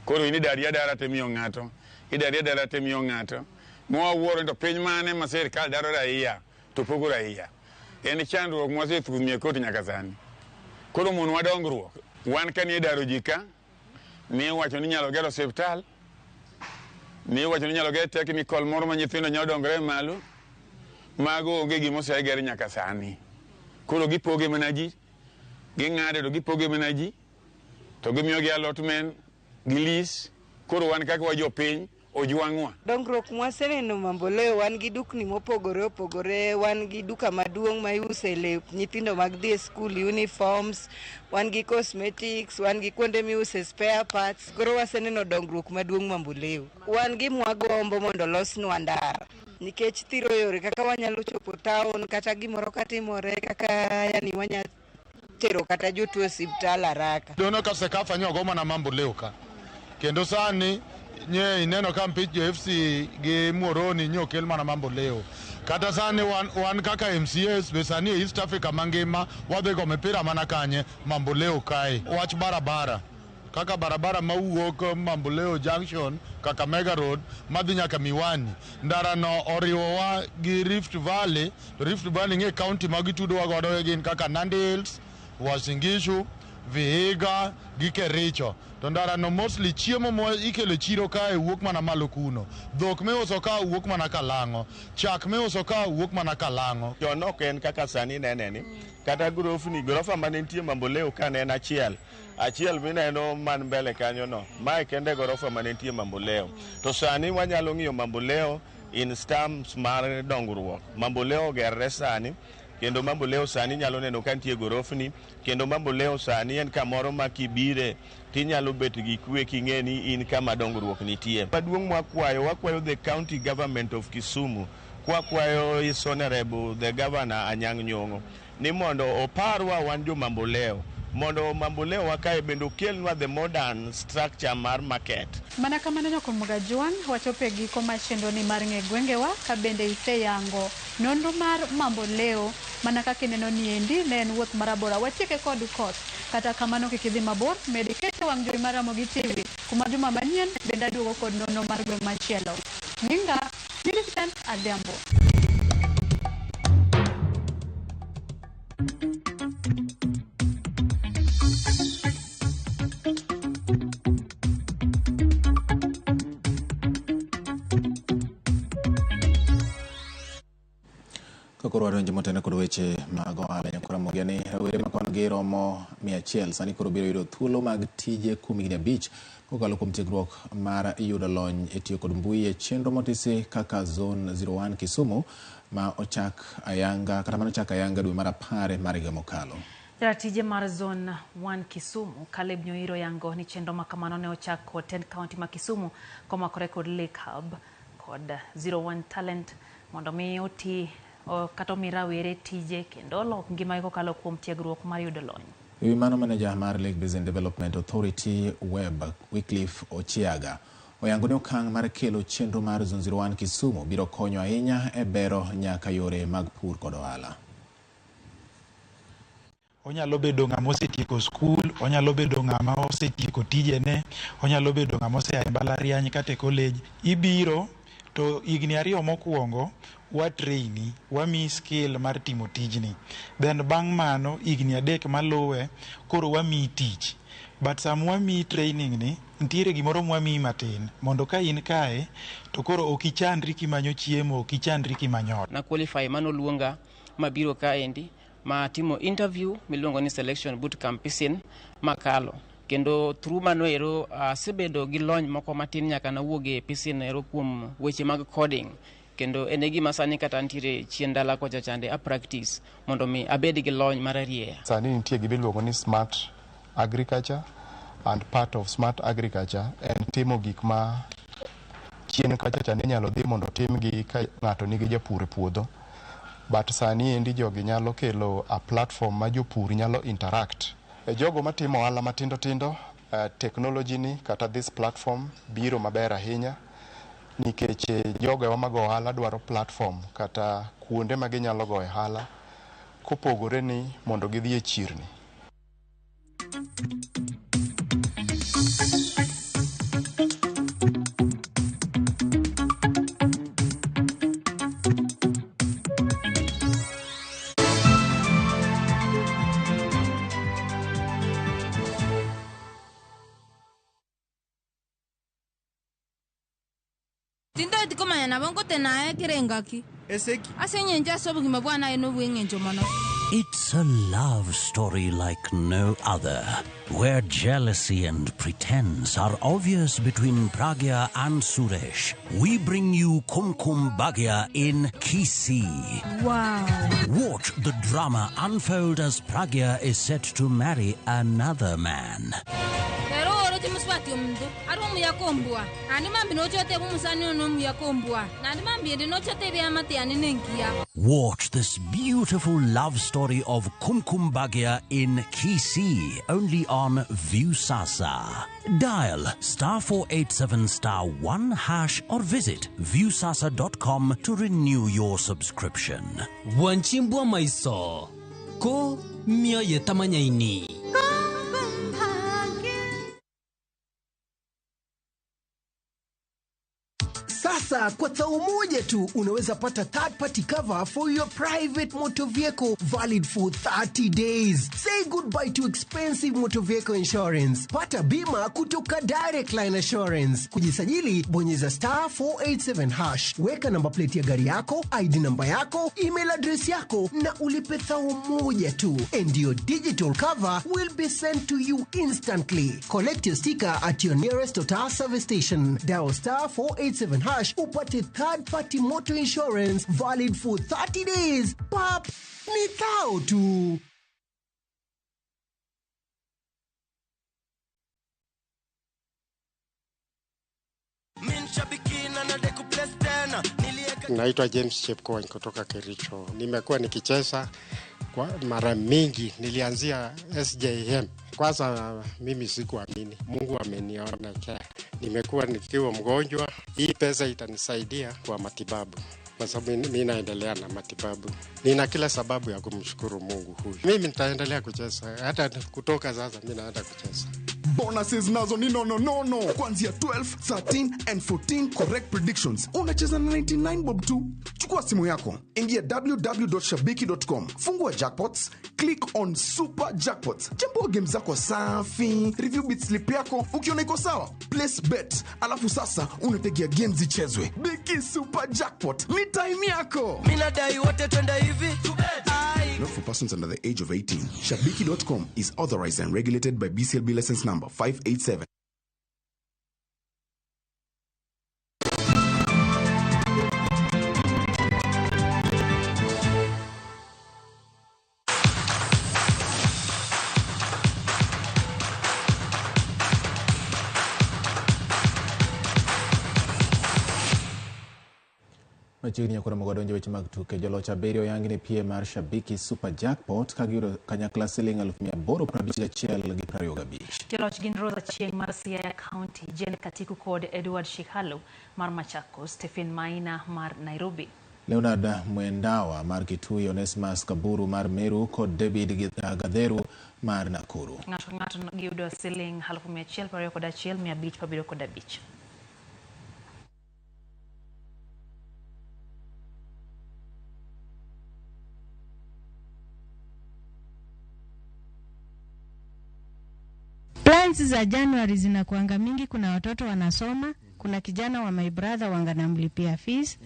Koro in idari adara timiyo ng'ato, idari adara timiyo ng'ato. Mwawuoro to piny mane ma sirikal daro raia to pogo raia. En chandruok mwasethumie kot nyaka sani. Koro mon wadongruok. Wan ka ni daro ji ka, ni wacho ni inyalo ger osiptal, ni wacho ni inyalo ger technical moro ma nyithindo nyalo dongre malo. Mago onge gima oseger nyaka sani. Koro gipoge mana ji, ging'ade to gipoge mana ji, to gimiyogi allotment, gi lease. Koro wan kaka wa jopiny, Ojwang'wa. Dongruok mwaseneno Mamboleo, wan gi dukni mopogore opogore, wan gi duka maduong' ma iuse lep nyithindo mag dhi e skul, uniforms, wan gi cosmetics, wan gi kuonde miuse spare parts. Koro waseneno dongruok maduong' Mamboleo. Wan gi mwagombo mondo olosnwa ndara nikech thiro yore kaka wanyalo chopo town kata gimoro katimore kaka yani wanya tero kata jotuo e osiptal haraka. Dono ka Sekafa nyogo mana Mamboleo ka. Kendo sani nye ineno ka mpich jo FC gi Muhoroni nyokel mana Mamboleo. Kata sani wan kaka MCAs be sani e East Africa mangima wadhi go mipira mana kanye Mamboleo kae. Wach barabara kaka barabara mawuok Mamboleo Junction Kakamega Road madhi nyaka Miwani. Ndara no oriwowa gi Rift Valley, to Rift Valley ng'e county ma gitudowa godo gin kaka Nandi Hills, Uasin Gishu, Vihiga gi Kericho. To ndara no mostly chiemo ma ikelo e chiro kae wuok mana malo kuno. Dhok miuso ka wuok mana Kalang'o. Chak miuso ka wuok mana Kalang'o. Chon ok en kaka sani nene ni. Kata gorofni, gorofa mane nitie Mamboleo ka ne en achiel. Achiel mineno man mbele kanyo no. Mae kende gorofa mane nitie Mamboleo. To sani wanyalo ng'iyo Mamboleo in terms mar dongruok. Mamboleo ogerre sani. Kendo Mamboleo sani nyalo neno ka nitie gorofni, kendo Mamboleo sani en kamoro ma kibire tinyalo bet gi kwe king'e ni in kama dongruok nitie. Maduong' mwakwayo, wakwayo the county government of Kisumu, kwakwayo His Honorable the Governor Anyang' Nyong'o ni mondo oparwa wan jo Mamboleo, mondo Mamboleo wa kae bende okelnwa the modern structure mar market. Mana kamano nyakon Mogajwang' wachopo e giko mar chenroni mar ng'e gwengewa ka bende iseyango nonro mar Mamboleo mana kaka ineno ni endi ne en wuoth marabora watieke kod koth. Kata kamano kik idhi mabor, med ikete wang' jowi mar Ramogi TV kuma juma manyien bende aduogo kod nonro mar gweng' machielo. Nyinga Millicent Adhiambo. Kakoro wadonjo motene kod weche mag ohala nyakora mogia ni rowere ma kwan gi romo 100 sani koro biro yudo thuolo mag tije kuom higni 5 kokalo kuom tiegruok mar yudo lony e tiyo kod mbui e chenro motisi kaka Zone 01 Kisumu ma ochak ayanga kata mano ochak ayanga dwe mar 10 mar higa mokalo. Jatije mar Zone 1 Kisumu Caleb Nyoiro yango ni chenro ma kamano ne ochak kod tend county ma Kisumu komakore kod Lake Hub kod 01 Talent mondo mi oti kata omi rawere tije kendo olok ngimagi kokalo kuom tiegruok mar yudo lony. Ewi mano, maneja mar Lake Basin Development Authority Webb Wycliffe Ochiaga oyango ni okang' mar kelo chenro mar Zone 01 Kisumu biro konyo ahinya e bero nyaka yore mag pur kod ohala. Onyalo bedo ng'ama osetieko skul, onyalo bedo ng'ama osetieko tijene, onyalo bedo ng'ama osea e mbalariany kata e college. Ibiro to higni 2 mokwongo wa traini, wamiyi skill mar timo tijni. Then bang' mano higni 3 maluwe koro wamiyi tich. But sama wamiyi training ni, nitiere gimoro mwamiyi matin mondo ka in kae to koro ok ichandri kimanyo chiemo, ok ichandri kimanyo ot. Na qualify manoluonga mabiro kaendi ma timo interview miluongo ni selection bootcamp pisin makalo. Kendo through mano ero asebedo gi lony moko matin nyaka nawuog e pisin ero kuom weche mag coding. Kendo en e gima sani kata nitiere chien dala kocha chande a practice mondo mi abed gi lony mar arieya. Sani nitie gima iluongo ni smart agriculture, and part of smart agriculture en timo gik ma chien kacha cha ne inyalo dhi mondo timgi ka ng'ato nigi japur e puodho. But sani endi jogi nyalo kelo a platform ma jopur nyalo interact. E jogo matimo ohala matindo tindo, technology ni kata this platform biro maber ahinya nikech jogo mago ohala dwaro platform kata kuonde ma ginyalo goyo ohala kopogore ni mondo gidhi e chirni. Tindoti komanya nabo ngote naye kere engaki. Eseki. Ase enyencho ase obogima bwa naye nobweng'encho mono. It's a love story like no other, where jealousy and pretense are obvious between Pragya and Suresh. We bring you Kumkum Bhagya in Kisii. Wow. Watch the drama unfold as Pragya is set to marry another man. Pero oro chimuswati omundu ari omuyakombwa nandi mambi nochote bumusani ono omuyakombwa nandi mambi endi nochote byamate yani nenkiya. Watch this beautiful love story of Kumkum Bhagya in Kisii, only on Viusasa. Dial *487*1# or visit viusasa.com to renew your subscription. Wanchimbwa maiso ko mioyo tamanyaini. Sasa kwa thao moja tu unaweza pata third party cover for your private motor vehicle valid for 30 days. Say goodbye to expensive motor vehicle insurance. Pata bima kutoka Direct Line Assurance. Kujisajili, bonyeza *487#. Weka namba plate ya gari yako, ID namba yako, email address yako na ulipe thao moja tu. And your digital cover will be sent to you instantly. Collect your sticker at your nearest Total service station. Dial *487# upate third party motor insurance valid for 30 days. Pap, ni thao tu. Naitwa James Chepkoech kutoka Kericho. Nimekuwa nikicheza kwa mara mingi, nilianzia SJM. Kwanza mimi sikuamini, Mungu ameniona. Nimekuwa nikiwa mgonjwa, hii pesa itanisaidia kwa matibabu, kwa sababu mimi naendelea na matibabu. Nina kila sababu ya kumshukuru Mungu huyu. Mimi nitaendelea kucheza, hata kutoka sasa mimi naenda kucheza. Bonuses nazo ni no no no no. Kuanzia 12, 13 and 14 correct predictions. Unacheza na 99 bob tu. Chukua simu yako, ingia www.shabiki.com, fungua jackpots, click on super jackpots. Chambua game zako safi, review bit slip yako, ukiona iko sawa, place bet. Alafu sasa unategea games zichezwe. Biki super jackpot, ni time yako. Mimi nadai wote twende hivi. Not for persons under the age of 18. Shabiki.com is authorized and regulated by BCLB license number 587. Machiegni nyakoro mogodonjo weche mag tuke. Joloch abiriyo oyangi ni piem mar Shabiki Super Jackpot ka giyudo kanyakla siling 851,25. Joloch gin Rosa Chieng mar Siaya County, Jane Katiku kod Edward Shikalo mar Machakos, Stephen Maina mar Nairobi, Leonard Mwendawa mar Kitui, Onesmus Kaburu mar Meru kod David Gatheru mar Nakuru. Ng'ato ka ng'ato giyudo siling 121,575. Plans za January zinakuanga mingi. Kuna watoto wanasoma, kuna kijana wa my brother wanga namlipia fees,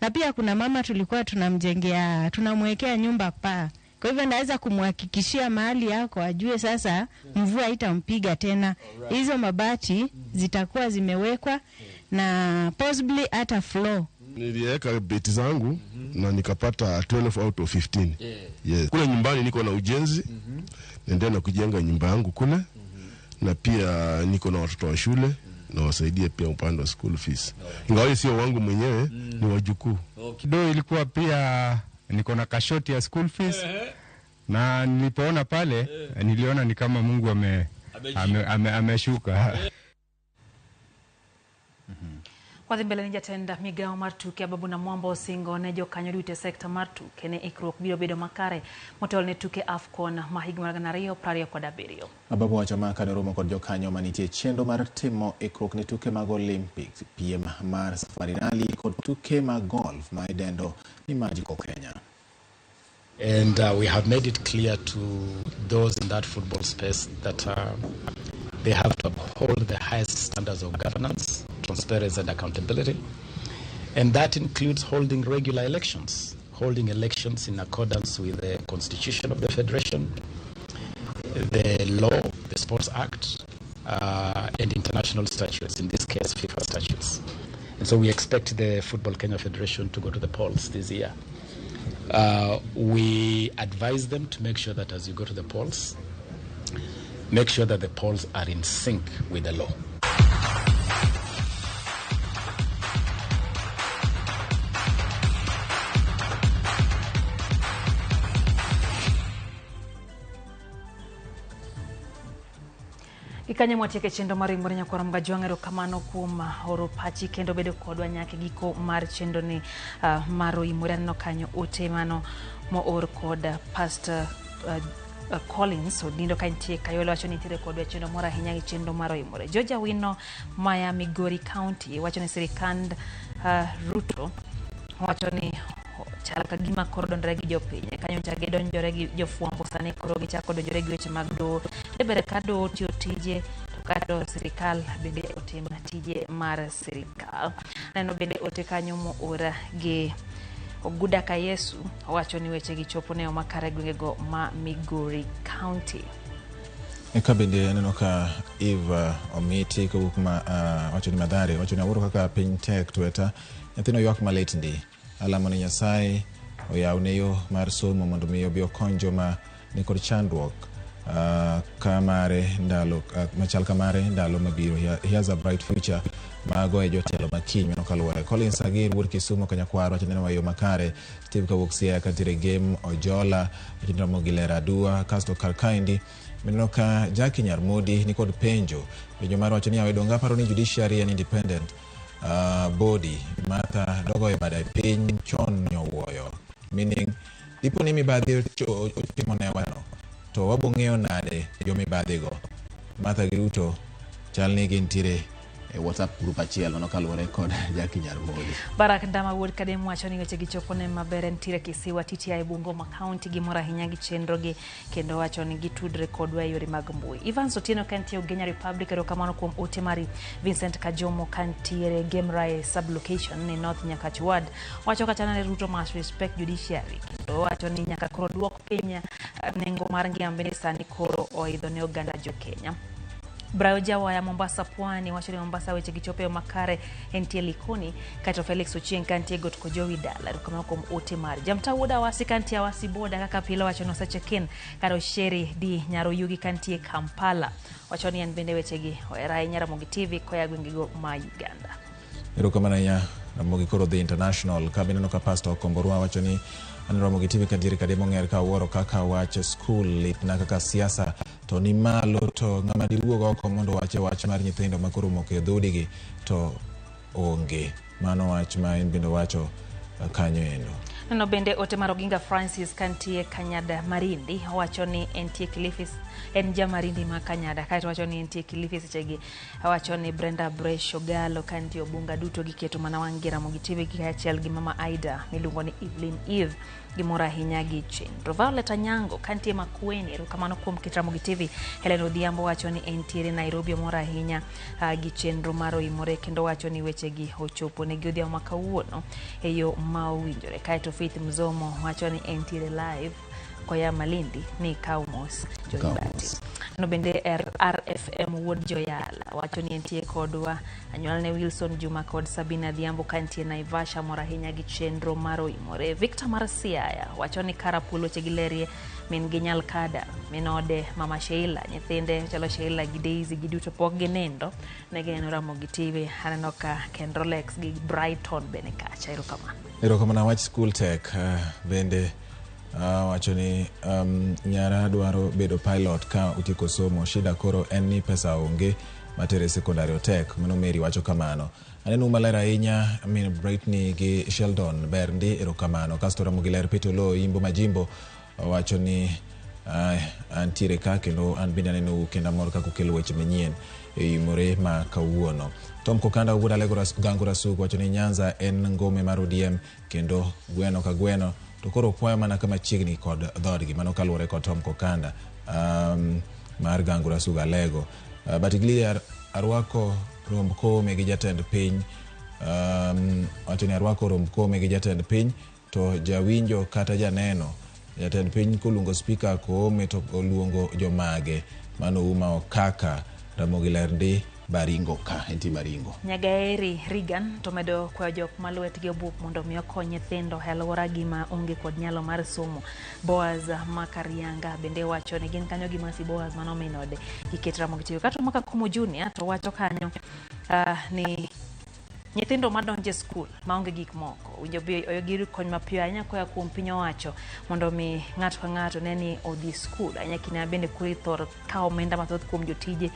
na pia kuna mama tulikuwa tunamjengea, tunamwekea nyumba paa. Kwa hivyo naweza kumhakikishia mahali yako ajue sasa mvua itampiga tena. Hizo mabati zitakuwa zimewekwa na possibly hata floor. Niliweka beti zangu na nikapata 12 out of 15. Yes. Kule nyumbani niko na ujenzi, naendelea na kujenga nyumba yangu kule. Na pia niko na watoto wa shule na wasaidia pia upande wa school fees. Ingawa sio wangu mwenyewe, ni wajukuu. Kidogo ilikuwa pia niko na kashoti ya school fees. Na nilipoona pale niliona ni kama Mungu ameshuka. Wadhi mbele ni jatend migao mar tuke Ababu Namwamba osingo ne jokanyo duto e sekta mar tuke ne ikruok biro bedo makare motelo ne tuke AFCON ma higa mar 2027. Ababu wacho ma kane oromo kod jokanyo manitie chenro mar timo ikruok ne tuke mag Olympics, piem mar Safari Rally kod tuke mag golf ma idendo ni Magical Kenya. And we have made it clear to those in that football space that they have to uphold the highest standards of governance, transparency and accountability. And that includes holding regular elections, holding elections in accordance with the Constitution of the Federation, the law, the Sports Act, and international statutes, in this case FIFA statutes. And so we expect the Football Kenya Federation to go to the polls this year. We advise them to make sure that as you go to the polls, make sure that the polls are in sync with the law. Gikanye mwatieke chenro mar Ringore Nyakwar Mgajwang', erokamano kuom oro pachi kendo bedo kodwa nyaka giko mar chenro ni mar Oimore. Aneno kanyo ote mano moor kod Pastor Collins Odindo ka nitie Kayole, wacho ni nitiere kodwa chenro moro ahinya gi chenro mar Oimore. George Awino maya Migori County wacho ni sirikand Ruto wacho ni chal ka gima koro donjore gi jopiny kanyo cha gidonjore gi jofwambo, sani koro gichako donjore gi weche mag doho. Ber ka doho otiyo tije to kato sirikal bende otim tije mar sirikal. Aneno bende ote kanyo moor gi Oguda ka Yesu owacho ni weche gi chopo ne makare gwengego ma Migori County. Eka bende aneno ka Eve Omiti kowuok ma wacho ni Mathare wacho ni awuoro kaka piny tek tweta nyathino ywak malit ndi. Alamo ni Nyasaye oyawne yo mar somo mondo mi obi okony joma nikod chandruok kamare ndalo machal kamare ndalo mabiro. He has a bright future. Mago e jotelo makiny mano kaluwore. Collins Agir wuod Kisumo Kanyakwar wacho neno wayo makare. Steve kawuok Siaya kantiere game Ojola wacho ni Ramogi ler adua. Kasto kar kaendi mineno ka Jackie Nyarmodi nikod penjo. Penjo mar wacho ni yawe donge aparo ni judiciary en independent body. Martha dogo e bada piny chon nyowuoyo. Meaning dipo ni mibadhi otimo ne wano to wabong'eyo nade jomibadhigo. Martha gi Ruto chal ni gintiere e WhatsApp group achiel mano kaluwore kod Jackie Nyarmodi. Barak Ndama wuod Kadem wacho ni weche gi chopo ne maber entiere Kisiwa TTI Bungoma County gimor ahinya gi chenro gi kendo wacho ni gitudre kodwa e yore mag mbui. Evans Otieno kantie Ugenya Republic, erokamano kuom ote mari. Vincent Kajomo kantiere Gemrai sublocation ni North Nyakach Ward wacho kata ne Ruto must respect judiciary kendo wacho ni nyaka koro duok piny nengo mar ngima bende sani koro oidho ne oganda jo Kenya. Brayo Jawaya Mombasa Pwani wacho ni Mombasa weche gichopo e makare entie Likoni. Kato Felix Ochieng kantie Got Kojowi dala, erokamano kuom ote mari. Jamta wuod Awasi kantie Awasi boda kaka pile wacho ni osecheck-in. Karo Sheri di Nyaroyugi kantie Kampala wacho ni en bende wechegi ohero ahinya Ramogi TV koya gwengego ma Uganda. Erokamano ahinya Ramogi koro dhi international. Ka bineno ka Pastor Komborwa wacho ni aneno Ramogi TV kantiere Kadem Ong'er ka awuoro kaka wach skul litna kaka siasa to ni malo to ng'ama diwuog oko mondo owache wach mar nyithindo ma koro omoko e dhoudigi to onge. Mano wach ma en bende owacho kanyo endo. Neno bende ote mar Oginga Francis kantie Kanyada Marindi owacho ni entie Kilifi, en ja Marindi ma Kanyada. Kaeto wacho ni entie Kilifi sechegi. Owacho ni Brenda Bresho Galo kantie Obunga duto giketo mana wang' gi Ramogi TV kaachiel gi mama Aida miluongo ni Evelyn Eve gimor ahinya gi chenro. Violet Anyango kantie Makueni, erokamano kuom keto Ramogi TV. Helen Odhiambo wacho ni entiere Nairobi omor ahinya gi chenro mar Oimore kendo wacho ni wechegi ochopo ne gi odhiambo ma kawuono e yo ma owinjore. Kaeto Faith Mzomo wacho ni entiere live koya Malindi ni kaw mos Joibati. No bende RFM wuod Joyala wacho ni entie kodwa. Anyuolne Wilson Juma kod Sabina Dhiambo kantie Naivasha mor ahinya gi chenro mar Oimore. Victor mar Siaya wacho ni Karapul weche gi lerie min gi Nyalkada, min ode mama Sheila, nyithinde chalo Sheila gi Daisy giduto pok ginindo ne gineno Ramogi TV. Aneno ka Ken Rolex gi Brighton bende kacha. Erokamano. Erokamano. Wach school tech bende wacho ni nyara dwaro bedo pilot ka otieko somo, shida koro en ni pesa onge matere sekondari otek. Mano Mary wacho kamano. Aneno maler ahinya min Britney gi Sheldon ber ndi, erokamano. Kasto Ramogi ler Peter Oloo Imbo Majimbo wacho ni antiere ka kendo an bende aneno kendo amor kaka okelo weche manyien e Oimore ma kawuono. Tom Kokanda wuod Alego Gango Rasuk wacho ni Nyanza en ngome mar ODM kendo gweno ka gweno to koro kwayo mana kama chiegni kod dhoodgi. Mano kaluwore kod Tom Kokanda mar Gango Rasuk Alego. But Gilead arwako romb kome gi jatend piny wacho ni arwako romb kome gi jatend piny To jawinjo kata janeno, jatend piny koluongo spika Koome to oluongo jomage. Mano Uma Okaka, Ramogi ler ndi Baringo ka, entie Baringo. Nyagaeri Regan to medo kwayo jok ma lwetgi obup mondo mi okony nyithindo e alwora gi ma onge kod nyalo mar somo. Boaz Makarianga bende wacho ni gin kanyo gi Mercy Boaz mano min ode giket Ramogi TV. Kato Maka Kumu Junior to wacho kanyo ni nyithindo madonjo e skul maonge gik moko owinjo bi giyud kony mapiyo ahinya koa kuom piny owacho mondo mi ng'ato ka ng'ato ne ni odhi skul ahinya kinde ma bende koro ithor kawo omenda mathoth kuom jotije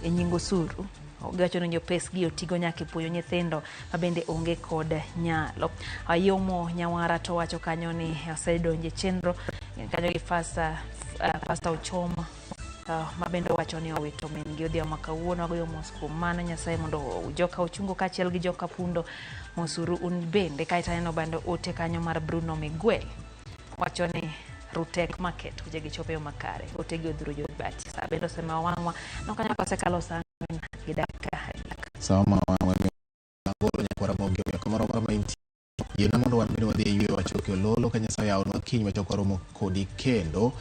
e nying osuru. Giwacho ni jopesgi otigo nyaka e puonjo nyithindo ma bende onge kod nyalo. Ayomo Nyawara to wacho kanyo ni osedonjo e chenro kanyo gi Pastor Ochoma ma bende wacho ni owito min gi odhiambo ma kawuono. Agoyo mos kuom mano Nyasaye mondo joka Ochungo kaachiel gi joka Pundo mosuru un bende. Kaeto aneno bende ote kanyo mar Bruno Miguel wacho ni Rutek Market weche gi chopo e yo makare. Ote gi odhuro jobati. Sa bende osemewa wang'wa nokanyo kosekalo sa 4:03. Sawa ma wang'wa golo nyaka Ramogi omiyo kamoro amora ma intie yiena mondo wan bende wadhi e yweyo wachoke ololo ka Nyasaye oyawonwa kiny wachak waromo kodi kendo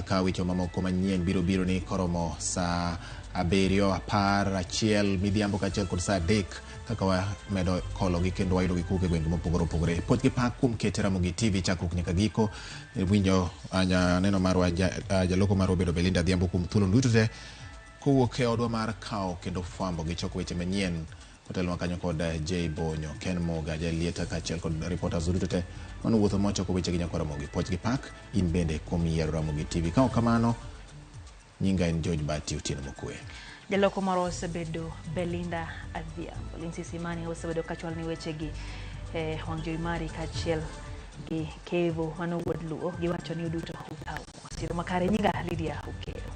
ka weche mamoko manyien biro biro ni koromo saa 7, 10, 11 midhiambo kaachiel kod saa 3 kaka wamedo kologi kendo wayudogi kowuok e gwenge mopogore opogore. Puoch gi pak kuom kete Ramogi TV chakruok nyaka giko. Winjo neno marwa jaloko marwa obedo Belinda Adhiambo kuom thuolo duto te kowuok e odwa mar kawo kendo fwambo gi choko weche manyien kotelnwa kanyo kod J Bonyo, Ken Moga, Jalieta kaachiel kod reporters duto te mano wuotho mochoko weche gi nyakwa Ramogi. Puoch gi pak in bende kuom yiero Ramogi TV. Ka ok kamano, nyinga en George Bati Otieno Mokwe. Jaloko moro osebedo Belinda Adhiambo. Lindsay Simani osebedo kachwalo ni wechegi wang' jowi mari kaachiel gi Kevo mano wuod Luo giwacho ni uduto ukaw mos. Makare nyinga Lydia Okeyo.